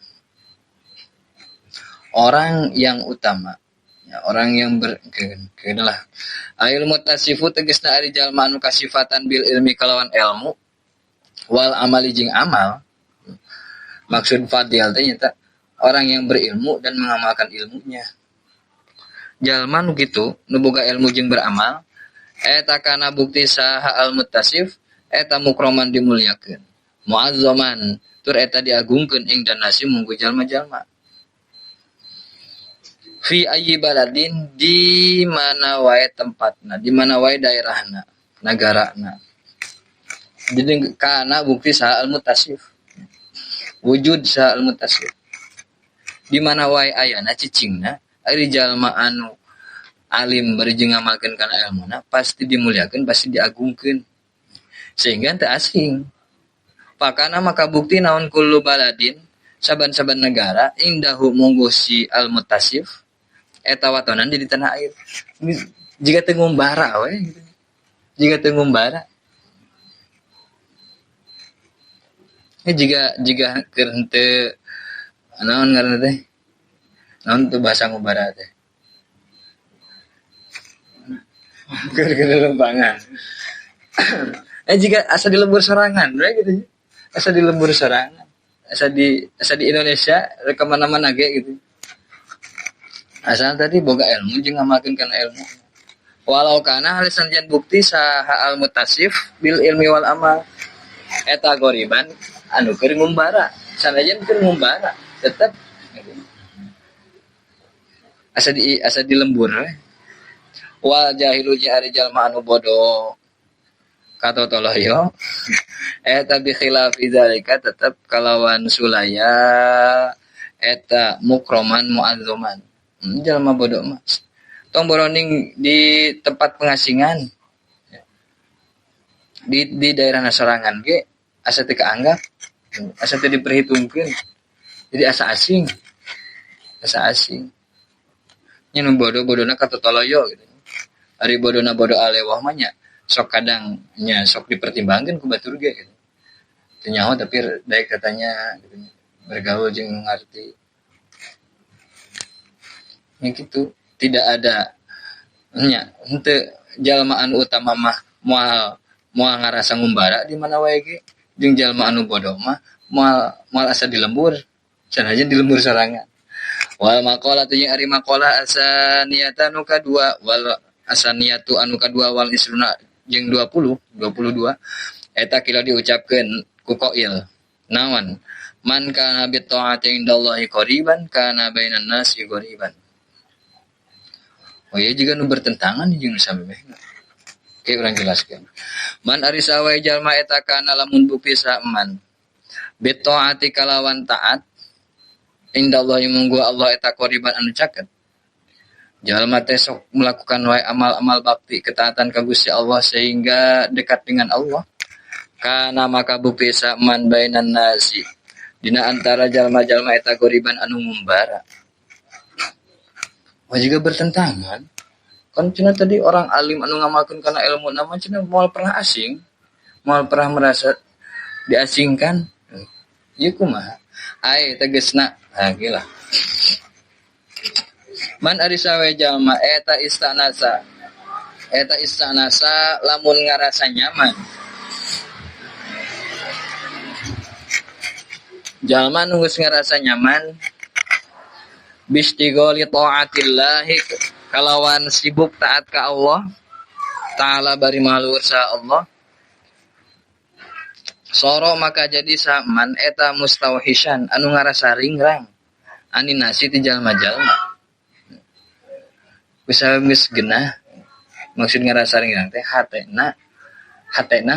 Orang yang utama, ya, orang yang berkenalah. Ail mutasifu tegasna ari jalma anu kasifatan bil ilmi kalawan ilmu wal amali jeung amal. Maksud fadil teh nyata orang yang berilmu dan mengamalkan ilmunya. Jalma nu kitu nu boga ilmu jeung beramal eta kana bukti saha al mutasif eta mukroman dimuliakeun, muazzaman tur eta diagungkeun ing danasi munggu jalma-jalma. Fi ayyi baladin di mana wae tempatna, di mana wae daerahna, nagarana. Jadi kana bukti saha al mutasif. Wujud saha al mutasif. Di mana wae ayana cicingna ari jalma anu alim bari jeung ngamalkeun kana ilmuna pasti dimuliakeun, pasti diagungkeun. Sehingga teu asing. Pakana maka bukti naon kullu baladin saban-saban negara indahu mungguh si al-mutasif eta watonan di tanah air. Jika teu ngumbara we gitu. Jika teu ngumbara. Jika jika keur henteu naon ngaranna teh? Naon teu bahasa ngumbara teh? Keur lembangan. Jika asa di lembur sorangan we gitu. Asa di lembur sorangan. Asa di Indonesia rek ka mana-mana ge gitu. Asal tadi boga ilmu jeung ngamalkeun kana ilmu. Walau kana halis sanajan bukti saha al mutasif bil ilmi wal amal eta goriban anu keur ngumbara. Sanajan keur ngumbara tetep asa di lembur we. Wal jahilu jeung ari jalma anu bodoh katotoloyo eta bi khilafi dzalika tetep kalawan sulaya eta mukroman muazzaman. Jalma bodoh mah tong boroning di tempat pengasingan di daerah nasorangan ge asa teu kaanggap, asa teu diperhitungkeun, jadi asa asing nya nu bodoh-bodona katotoloyo gitu. Ari bodona bodoh alewah mah nya sok kadang nya sok dipertimbangkeun ku batur ge gitu. Teu nyaho tapi daek katanya gitu, bergaul jeung ngarti. Nya kitu, tidak ada nya henteu jalma anu utama mah moal ngarasa ngumbara di mana wae ge, jeung jalma anu bodoh mah moal asa di lembur, sanajan di lembur sorangan. Wal maqala jeung ari maqala asaniyata nu kadua wal asaniyatu anu kadua wal isruna jeung 22 eta kila diucapkeun ku qail naon man kana bi ta'ati indallahi qariban kana bainan nasi qariban. Oh iya juga nu bertentangan jeung samemehna. Oke urang jelaskeun. Man ari sawae jalma eta kana lamun bukti saman bi ta'ati kalawan taat indallahi munggu Allah eta qariban anu caket. Jalma teh sok melakukan wae amal-amal bakti ketaatan ka Gusti Allah sehingga dekat dengan Allah. Kana maka bukti saman bainan nasi dina antara jalma-jalma eta qariban anu ngumbara. Oh juga bertentangan. Kan cenah tadi orang alim anu ngamalkeun kana ilmu nama cenah moal pernah asing, moal pernah merasa diasingkan. Ieu kumaha? Ai tegesna, ha gila. Man ari sawe jalma eta istanasa lamun ngarasa nyaman. Jalma nu geus ngarasa nyaman bistigholi taatillahi kalawan sibuk taat ka Allah ta'ala bari maha sa Allah. Soro maka jadi saman eta mustauhisan anu ngarasa ringrang anin nasi ti jalma-jalma. Bisa geus genah maksud ngarasa ringrang teh hatena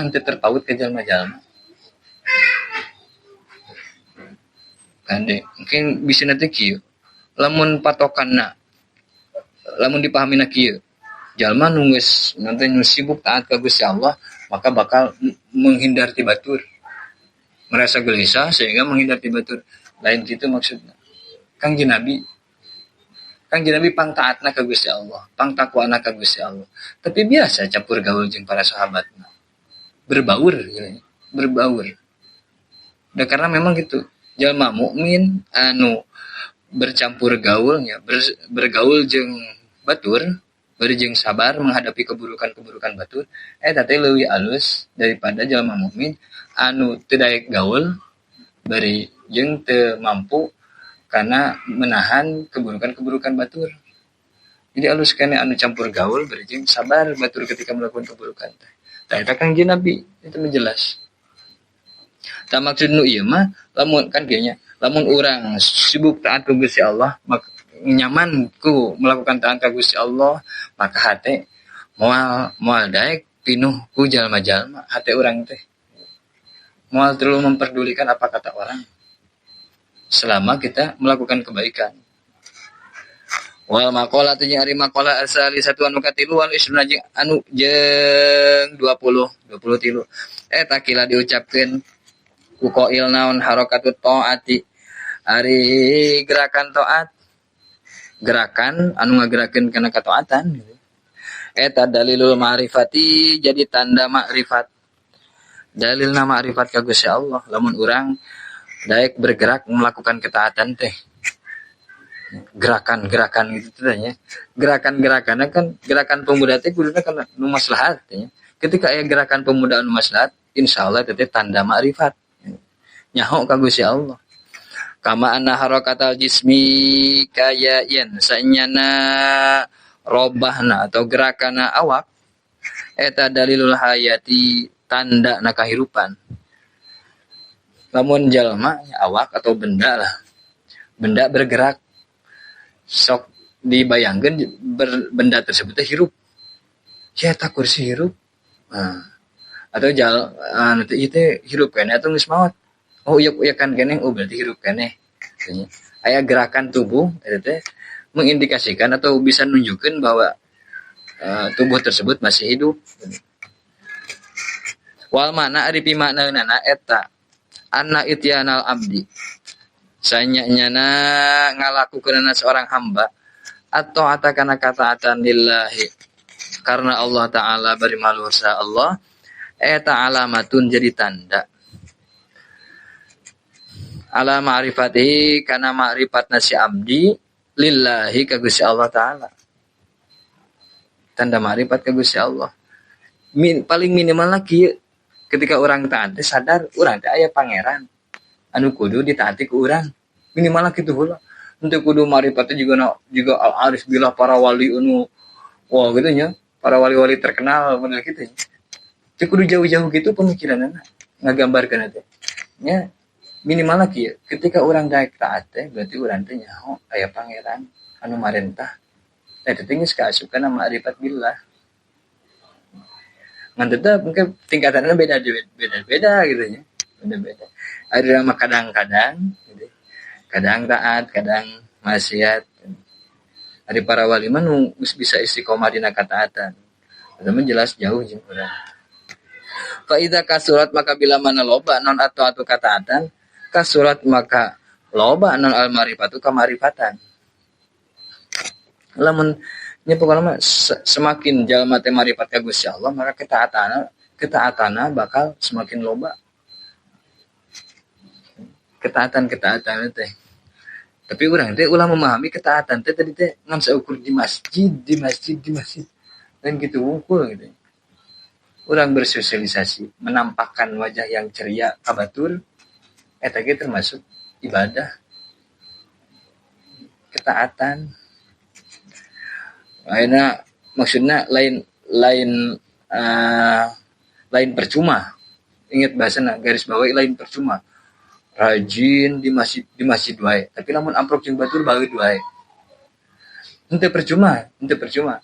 henteu terpaut ke jalma-jalma. Kande mungkin bisa nanti kieu lamun patokanna lamun dipahamina kieu jalma nu geus nanti nu sibuk taat ka Gusti Allah maka bakal menghindar ti batur, merasa gelisah sehingga menghindar ti batur. Lain kitu maksudna. Kangjeng Nabi pang taatna ka Gusti Allah, pang takwana ka Gusti Allah. Tapi biasa campur gaul jeung para sahabatna. Berbaur gitu, berbaur. Da karena memang gitu, jalma mukmin anu bercampur gaulnya, bergaul jeung batur, bari jeung sabar menghadapi keburukan-keburukan batur, eta teh leuwih alus daripada jalma mukmin anu teu daek gaul bari jeung teu mampu karena menahan keburukan-keburukan batur. Jadi alus kene anu campur gaul bari jeung sabar batur ketika melakukan keburukan teh. Tah eta Kangjeng Nabi itu menjelas. Tah maksud nu ieu mah lamun kan kieu nya, lamun urang sibuk taat ka Gusti Allah, maka nyaman ku melakukan taat ka Gusti Allah, maka hate moal daek pinuh ku jalma-jalma, hate urang teh. Moal terlalu memperdulikan apa kata orang. Selama kita melakukan kebaikan. Wal maqala tu jeung ari maqala asali satu anu katilu wal isruna jeung anu jeung 20 23 eta kila diucapkeun ku qail naon harakatut taati ari gerakan taat gerakan anu ngagerakeun kana kataatan gitu. Eta dalilul ma'rifati jadi tanda makrifat dalilna makrifat ka Gusti Allah lamun urang daek bergerak melakukan ketaatan teh gerakan-gerakan gitu teh nya gerakan-gerakanna kan gerakan pemuda teh kuduna kana nu maslahat nya ketika aya gerakan pemuda anu maslahat insyaallah teh tanda makrifat nyaho ka Gusti Allah kama anna harakatal jismi kaya yen sanyana robahna atau gerakana awak eta dalilul hayati tanda na kahirupan lamun jalma awak atau benda lah benda bergerak sok dibayangkan benda tersebut hirup ya tak kursi hirup nah, atau jal nanti itu hirup keneh atau geus maot oh uyek-uyekan keneh oh berarti hirup keneh aya gerakan tubuh eta teh mengindikasikan atau bisa nunjukkan bahwa tubuh tersebut masih hidup wal makna ari pimaknaeunana eta anna ityanal abdi sanyana ngalakukeunana seorang hamba atau atakana kataatan lillahi karena Allah Ta'ala bari maluhur Allah eta alamatun jadi tanda ala ma'rifatihi kana ma'rifatna si abdi lillahi ka Gusti Allah Ta'ala tanda ma'rifat ka Gusti Allah paling minimal lagi ketika orang taat sadar urang teh aya pangeran anu kudu ditaati ku urang minimal kitu heula henteu kudu ma'rifat juga juga al arif billah para wali anu wah gitu nya para wali-wali terkenal bener kitu nya teu kudu jauh-jauh gitu pemikiranna ngagambarkeun teh nya minimal lagi ketika urang daek taat teh berarti urang teh nyaho aya pangeran anu marentah eta teh geus kaasup kana ma'rifat billah ngan tetep mungkin tingkatannya beda beda beda gitu nya beda-beda ada mah kadang-kadang gitu. Kadang taat kadang maksiat ada para wali mah nu geus bisa istiqomah dina kataatan eta mah jelas jauh jeung urang fa idza kasurat maka bila mana loba non atau kataatan kasurat maka loba non al marifatu kamarifatan lamun nya pokona mah semakin jalma teh marifat ka Gusti Allah maka ketaatanna bakal semakin loba ketaatan-ketaatan teh. Tapi urang teh ulah memahami ketaatan teh tadi teh ngan saukur di masjid, di masjid, di masjid. Dan gitu wungkul gitu. Urang bersosialisasi, menampakkan wajah yang ceria ka batur eta ge termasuk ibadah. Ketaatan. Ayeuna maksudna lain lain lain percuma. Ingat bahasana garis bawahi lain percuma. Rajin di masjid wae, tapi lamun amprok jeung batur baeud wae. Henteu percuma, henteu percuma.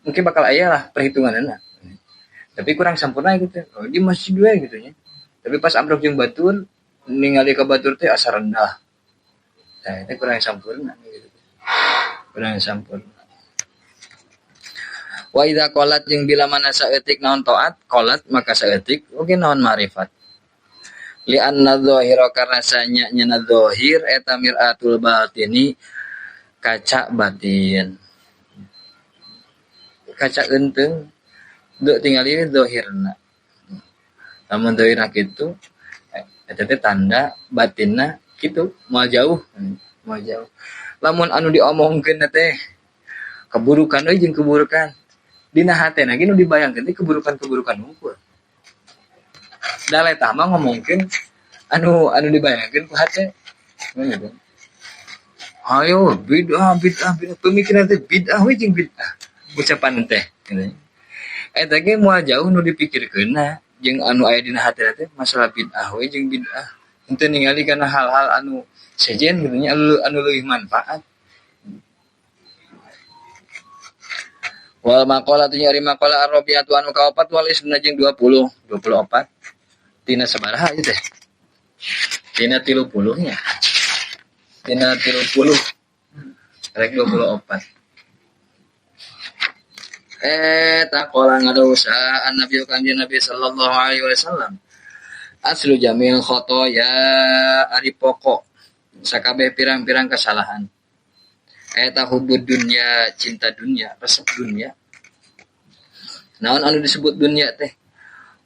Mungkin bakal aya lah perhitunganna. Tapi kurang sempurna gitu. Oh, di masjid wae gitu nya. Tapi pas amprok jeung batur ningali ka batur teh asa rendah. Nah, itu kurang sempurna gitu. Kurang sempurna. Wa idza qalat jeung bila mana saeutik naon taat, qalat maka saeutik oge naon ma'rifat. Li'anna dzahira karena sanya nyana dzahir eta mir'atul batini kaca batin. Kaca eunteng deu tingali dzahirna. Lamun dzahirna kitu eta teh tanda batinna kitu moal jauh, moal jauh. Lamun anu diomongkeun teh keburukan euy jeung keburukan. Dina hatena ge nu dibayangkeun teh keburukan-keburukan hungkul. Da letah mah ngomongkeun anu dibayangkeun ku hate. Ngono kan. Ayo bid'ah bid'ah bid'ah pemikiran teh bid'ah we jeung bid'ah. Ucapan teh gitu. Eta ge moal jauh nu dipikirkeunna jeung anu aya dina hatena teh masalah bid'ah we jeung bid'ah. Henteu ningali kana hal-hal anu sejen gitu nya anu leuwih manfaat. Wal maqalatu nyari maqala ar-rabi'atu anu kaopat wal isna jeung 20 24 tina sabaraha ieu teh tina 30 nya tina 30 rek 24 Taqala ngadosa an-nabi kanjeng Nabi sallallahu alaihi wasallam. Aslu jamil khotoya ari pokok sakabeh pirang-pirang kesalahan. Eta hubud dunya, cinta dunia, resep dunia. Naon anu disebut dunia teh?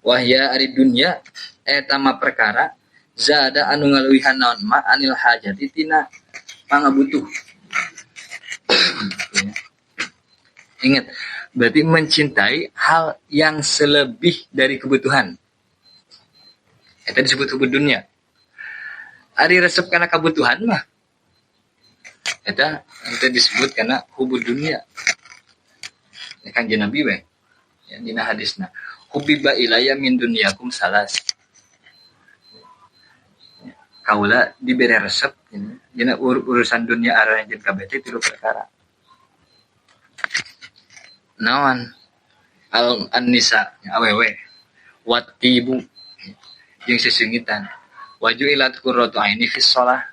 Wahya ari dunya eta mah perkara zada anu ngaluwihan naon ma anil hajati tina pangabutuh. Ingat, berarti mencintai hal yang selebih dari kebutuhan. Eta disebut hubud dunia. Ari resep kana kebutuhan mah eta ente disebut karena hubud dunia. Ya, Kanjeng Nabi we. Ya, dina hadisna hubiba ilayya min dunyakum salas. Kaula dibere resep dina urusan dunia aranjeun kabeh teh tilu perkara. Naon? Al an-nisa awewe, watibu jeung sesengitan, waju ilat qurratu aini fi shalah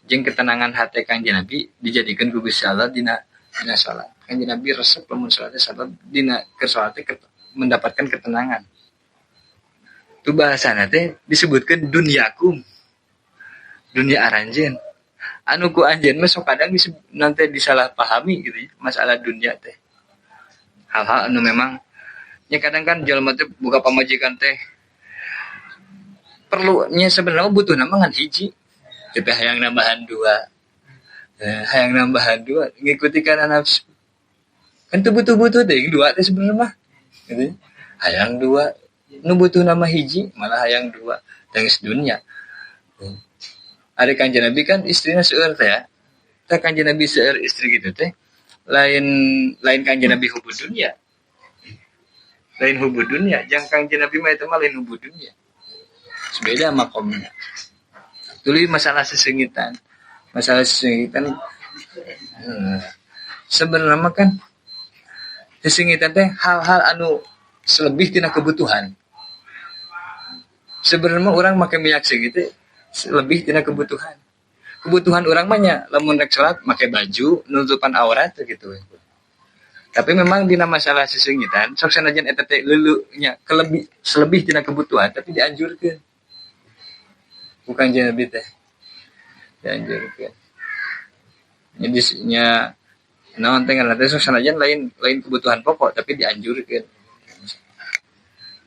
jeung ketenangan hati Kanjeng Nabi dijadikeun ku Gusti Allah dina salat. Kanjeng Nabi resep lamun salat sabab dina keur salat teh mendapatkan ketenangan. Tu bahasana teh disebutkeun dunyakum. Dunia aranjeun. Anu ku anjeun mah sok kadang nanti disalahpahami gitu ya, masalah dunia teh. Hal-hal anu memang nya kadang kan jelema teh buka pamajikan teh perlunya sebenarnya butuh nama ngan hiji. Tapi hayang nambahan dua. Hayang nambahan dua ngikuti kana nafsu. Kan tuh butuh-butuh teh dua teh sebenarnya mah. Gitu. Hayang dua, nu butuh nama hiji malah hayang dua teh dunia. Ari Kanjeng Nabi kan istrina seueur teh ya. Teh Kanjeng Nabi seueur istri gitu teh. Lain Kanjeng Nabi hubud dunia. Lain hubud dunia, jang Kanjeng Nabi mah eta mah lain hubud dunia. Beda makomnya. Tuluy masalah sesengitan. Masalah sesengitan sebenarnya mah kan sesengitan teh hal-hal anu selebih tina kebutuhan. Sebenarnya orang make minyak segitu lebih tina kebutuhan. Kebutuhan orang mah nya lamun rek salat make baju nutupan aurat gitu. Tapi memang dina masalah sesengitan sok sanajan eta teh leuleuh nya kelebih selebih tina kebutuhan tapi dianjurkeun. Bukan Nabi teh dianjurkeun. Jadi nya naon teh ngaranna teh sok sanajan lain kebutuhan pokok tapi dianjurkeun.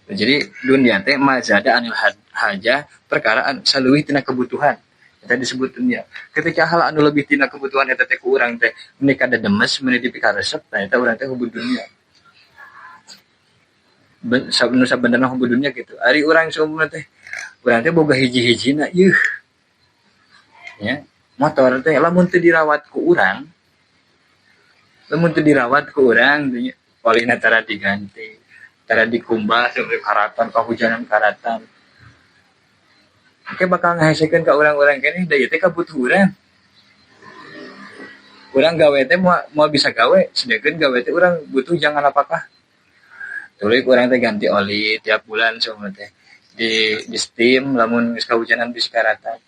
Jadi dunia teh mazada anil hajah perkara saleuwih tina kebutuhan. Eta disebut dunia. Ketika hal anu lebih tina kebutuhan eta teh ku urang teh meuni kada demes meuni dipikaresep tah eta urang teh hubud dunia. Nu sabenerna hubud dunia gitu. Ari urang saumurna teh urang teh boga hiji-hijina yeuh. Ya, motor teh lamun teu dirawat ku urang, lamun teu dirawat ku urang olina tara diganti, tara dikumbah sampai karatan kahujanan karatan. Oke bakal ngahesekeun ka urang-urang keneh da ieu teh kabutuh urang. Urang gawe teh moal bisa gawe, sedengkeun gawe teh urang butuh jangan apakah. Tuluy urang teh ganti oli tiap bulan saumur teh. Di steam lamun geus kahujanan bisi karatan.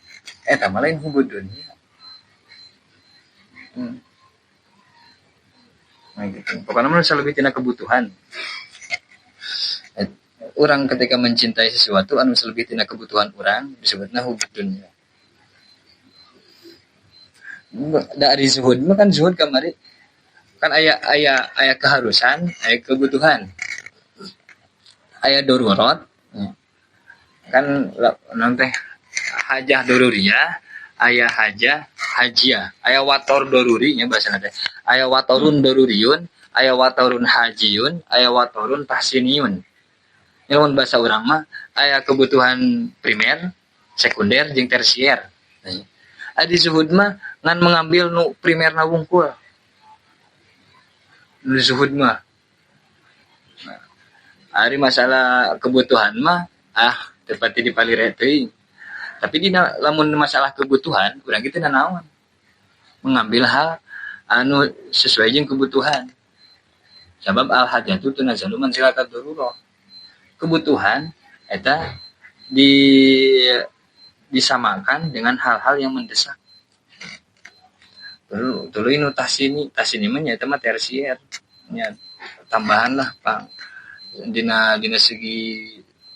Eta mah lain hubud dunia. Nah gitu. Pokoknya mah lebih tina kebutuhan. Orang ketika mencintai sesuatu anu selebih tina kebutuhan orang disebutna hubud dunia. Dari zuhud mah kan zuhud kamari kan aya keharusan, aya kebutuhan. Aya darurat. Kan naon teh hajah daruriyah, aya hajah hajiah, aya wator daruri nya bahasana teh. Aya watorun daruriyun, aya watorun hajiyun, aya watorun tahsiniyun. Lamun bahasa urang mah aya kebutuhan primer, sekunder jeung tersier. Adi zuhud mah ngan mengambil nu primerna wungkul. Nu zuhud mah. Nah, ari masalah kebutuhan mah teu pati dipalire teuing. Tapi dina lamun masalah kebutuhan urang kitu nanaon? Mengambil hal anu sesuai jeung kebutuhan. Sabab al hajatu tunazzalu manzilatad darurah. Kebutuhan eta disamakan dengan hal-hal yang mendesak. Tuluy nu tahsini mah nya eta mah tersier. Nya Tambahan lah pang dina dina segi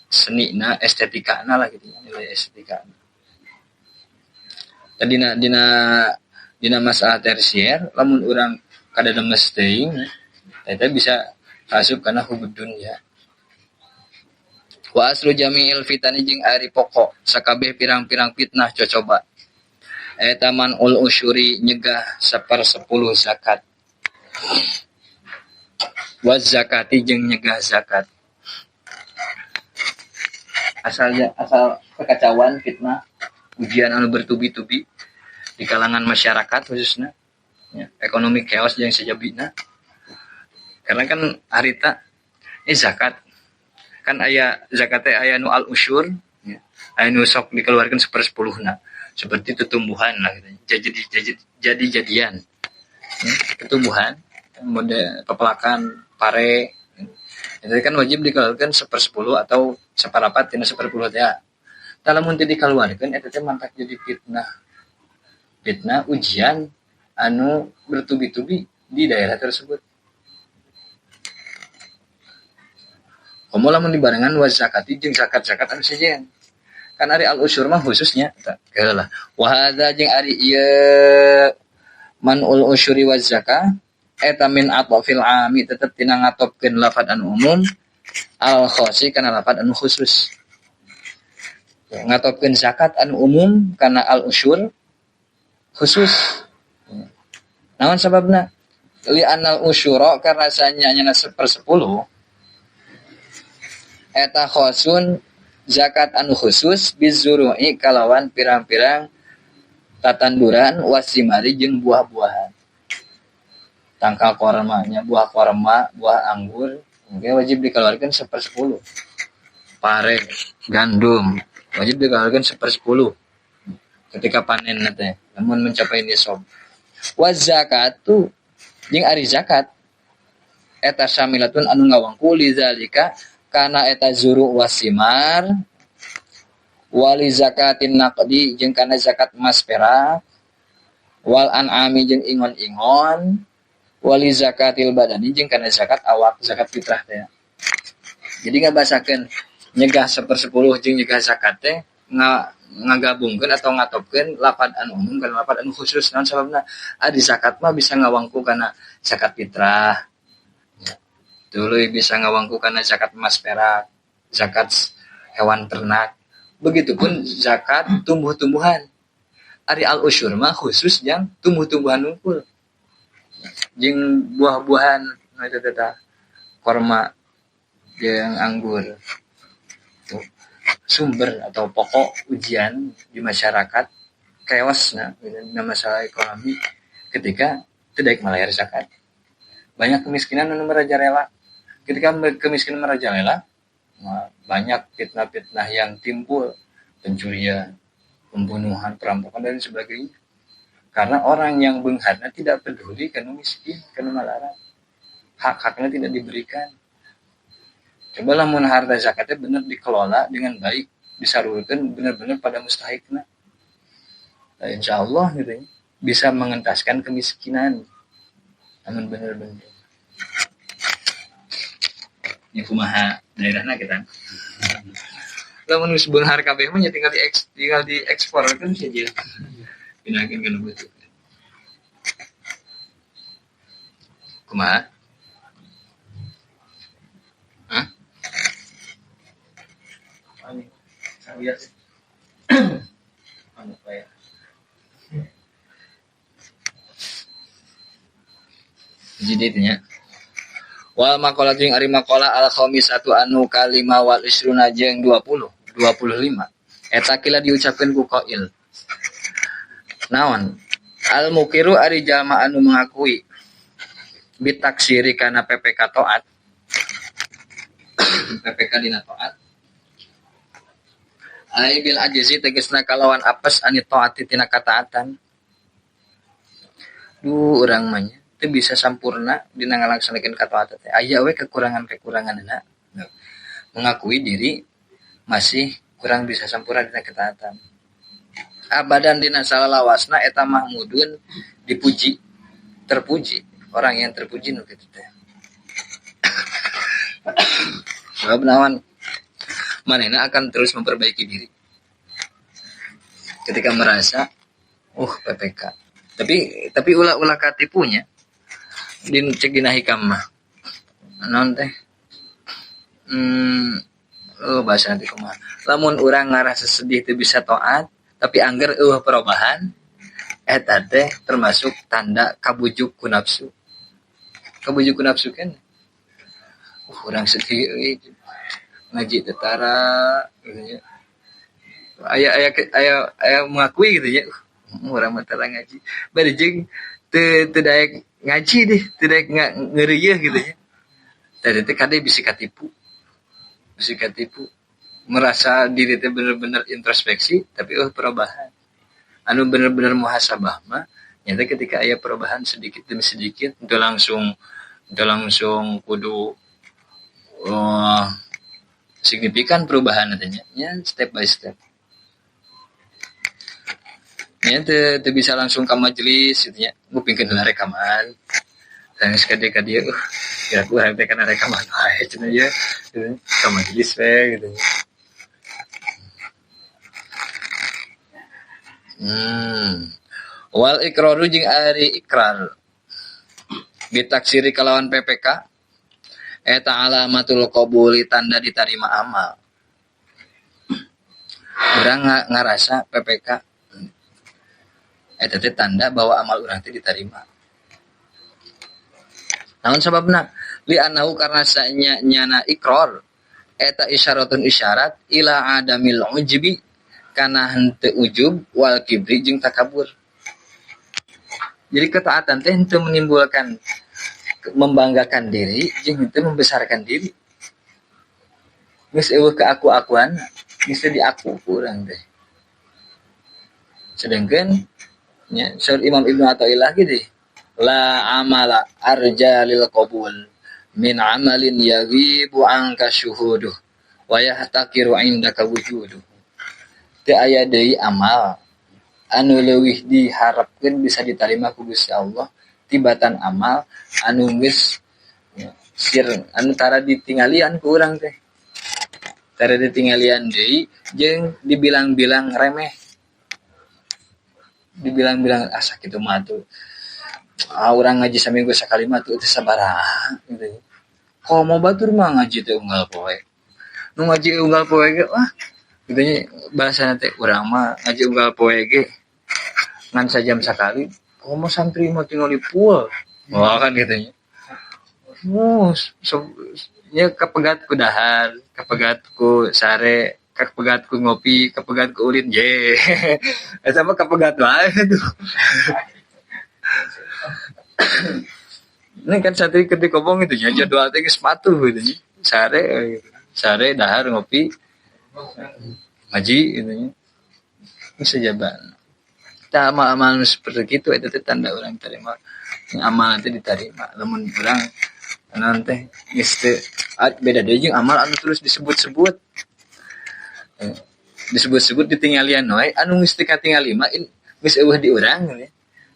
seni na estetika na lah gitu, nilai estetika. Tadi dina dina dina masalah tersier lamun urang kada lemes teuing eta bisa asup kana hubud dunya. Wa aslu jami'il fitani jeung ari pokok sakabeh pirang-pirang fitnah cocoba eta man'ul usyuri nyegah 1/10 zakat. Wa zakati jeung nyegah zakat. Asalnya asal kekacauan fitnah ujian anu bertubi-tubi di kalangan masyarakat khususnya ya, ekonomi chaos jeung sajabina. Karena kan harita ini zakat kan aya zakat teh aya nu al usyur ya, aya nu sok dikeluarkan 1/10-na seperti tumbuhan lah gitu. Jadi jadian ya, ketumbuhan mode pepelakan pare itu kan wajib dikeluarkan 1/10 atau 1/4 tina 1/10 teh. Tah lamun teu dikeluarkeun eta teh mantak jadi fitnah. Fitnah ujian anu bertubi-tubi di daerah tersebut. Komo lamun dibarengan wa zakati jeung zakat-zakat anu sejen. Kan ari al usyur mah khususnya eta lah. Wa hadza jeung ari ieu man'ul usyuri wa zakah eta min atfil ami tetep tina ngatopkeun lafad anu umum al khosi kana lafad anu khusus. Ngatopkeun zakat anu umum kana al usyur khusus. Naon sababna? Li anal usyura karena sanyanya 1/10 eta khosun zakat anu khusus bizuru'i kalawan pirang-pirang tatanduran wasimari jeung buah-buahan. Tangkal kormanya, buah korma, buah anggur, mungkin wajib dikeluarkan 1/10. Pare, gandum, wajib dikeluarkan 1/10 ketika panen teh, namun mencapai nisab. Wa zakatu jeung ari zakat eta samilatun anu ngawangku lizalika kana eta zuru wasimar wali zakatin naqdi jeung kana zakat emas perak wal an'ami jeung ingon-ingon wali zakatil badani jeung kana zakat awak, zakat fitrah teh. Jadi ngabasakeun nyegah 1/10 jeung nyegah zakat teh ngagabungkeun atau ngatopkeun lapad anu umum kana lapad anu khusus. Naon sababna? Ari zakat mah bisa ngawangku kana zakat fitrah. Tuluy bisa ngawangku kana zakat emas perak, zakat hewan ternak. Begitupun zakat tumbuh-tumbuhan. Ari al usyur mah khusus yang tumbuh-tumbuhan unggul. Jeung buah-buahan eta teh korma jeung anggur. Tuh, sumber atau pokok ujian di masyarakat chaosna dina masalah ekonomi ketika tidak malayar zakat. Banyak kemiskinan anu merajalela. Ketika kemiskinan merajalela, banyak fitnah-fitnah yang timbul, pencurian, pembunuhan, perampokan dan sebagainya. Karena orang yang beungharna tidak peduli kana miskin, kana malarat. Hak-haknya tidak diberikan. Coba lamun harta zakatnya benar dikelola dengan baik, disalurkan benar-benar pada mustahikna. Nah, insya Allah gitu ya, bisa mengentaskan kemiskinan. Namun benar-benar. Ini kumaha daerahna kita. Lamun geus beunghar kabeh mah nya tinggal diekspor kan saja. Pindahkeun kana butuh. Kumaha? Hah? Ani sawias. Anu kaya. Jadi itu nya. Wal maqalah jeung ari maqalah al khamisatu anu kalima wal isruna jeung 20 25 eta kila diucapkeun ku qail. Naon? Al mukiru ari jalma anu mengakui bitaksiri kana PPK taat. PPK dina taat. Ai bil ajzi tegasna kalawan apes ani taati tina kataatan. Duh urang mah nya teu bisa sampurna dina ngalaksanakeun kataatan teh. Aya we kekurangan-kekuranganna. Mengakui diri masih kurang bisa sampurna dina ketaatan. Abadan dina salalawasna eta mahmudun dipuji, terpuji, orang yang terpuji nu kitu teh. Sebab naon manehna akan terus memperbaiki diri. Ketika merasa PPK. Tapi ulah-ulah katipunya din cek dina hikam mah. Naon teh? Bahasa nanti kumaha. Lamun urang ngarasa sedih teu bisa taat, tapi angger eueuh perubahan eta teh termasuk tanda kabujuk ku nafsu. Kabujuk ku nafsu kan. Urang sedih euy. Ngaji teh tara gitu nya. Aya mengakui gitu nya. Urang mah tara ngaji. Bari jeung teu daek ngaji deh, teu daek ngeureuyeun gitu nya. Tadi teh kade bisi katipu. Bisi katipu. Merasa diri teh bener-bener introspeksi tapi perubahan. Anu bener-bener muhasabah mah nyata ketika aya perubahan sedikit demi sedikit teu langsung kudu signifikan perubahan nantinya ya, step by step. Nya teu bisa langsung ka majelis gitu nya, ngupingkeun heula rekaman. Tangis ka dieu kira ku urang teh kana rekaman wae cenah ieu gitu, ka majelis we gitu. Wal iqraru jeung ari ikrar bitaksiri kalawan PPK eta alamatul qabuli tanda ditarima amal. Urang ngarasa PPK eta teh tanda bahwa amal urang teh diterima. Naon sababna? Li annahu karena sanya nyana ikrar eta isyaratun isyarat ila adamil ujbi kana henteu ujub wal kibri jeung takabur. Jadi ketaatan teh henteu menimbulkan membanggakan diri jeung henteu membesarkan diri. Geus eueuh keaku-akuan, geus teu diaku ku urang teh. Sedangkan nya saur Imam Ibnu Athaillah gitu, la amala arja lil qabul min amalin yaghibu anka syuhuduh wa yahtaqiru indaka wujuduh. Teu aya deui amal anu leuwih diharapkeun bisa ditarima ku Gusti Allah tibatan amal anu geus sir anu tara ditinggalian ku urang teh. Tara ditinggalian deui jeung dibilang-bilang remeh. Dibilang-bilang asa kitu mah tuh. Urang ngaji saminggu sakali mah tuh teu sabaraha gitu. Komo batur mah ngaji teh unggal poe. Nu ngaji unggal poe ge wah gitu nya bahasana teh urang mah ngaji unggal poe ge ngan sajam sakali. Komo santri mah tingali full. Wah kan gitu nya. So, nya kapegat ku dahar, kapegat ku sare, kapegat ku ngopi, kapegat ku ulin ye. Eta mah kapegat wae tuh. Ini kan santri ketika ngomong itu nya jadwal teh geus patuh gitu nya. Sare gitu. Sare dahar ngopi ngaji gitu nya. Geus jaban. Tah amal-amal seperti itu eta teh tanda urang terima. Amal teh diterima. Lamun urang naon teh geus teu beda deui jeung amal anu terus disebut-sebut. Disebut-sebut ditinggalian wae anu geus teu katingali mah geus eueuh di urang gitu.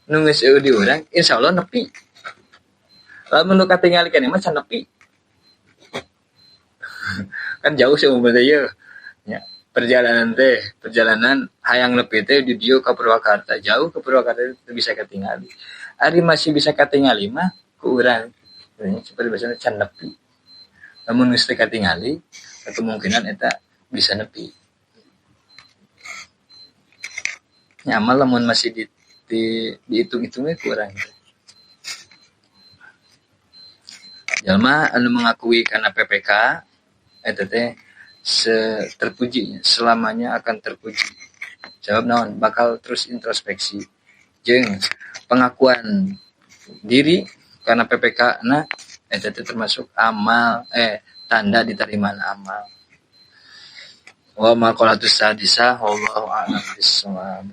Nu geus eueuh di urang insyaallah nepi. Lamun nu katingali keneh mah can nepi. Kan jauh sih umur teh ieu. Nya, perjalanan teh, perjalanan hayang nepi teh di dieu ka Purwakarta, jauh ke Purwakarta teu bisa katingali. Ari masih bisa katingali mah ku urang. Seperti biasanya can nepi. Lamun geus teu katingali, kemungkinan eta bisa nepi. Nya amal lamun masih dihitung-hitungnya kurang. Jalma anu mengakui karena PPK eta teh terpuji, selamanya akan terpuji. Jawab naon bakal terus introspeksi jeung pengakuan diri karena PPK na eta teh termasuk amal tanda diterima amal. Wa maqalatus sadisah wallahu a'lam bissawab.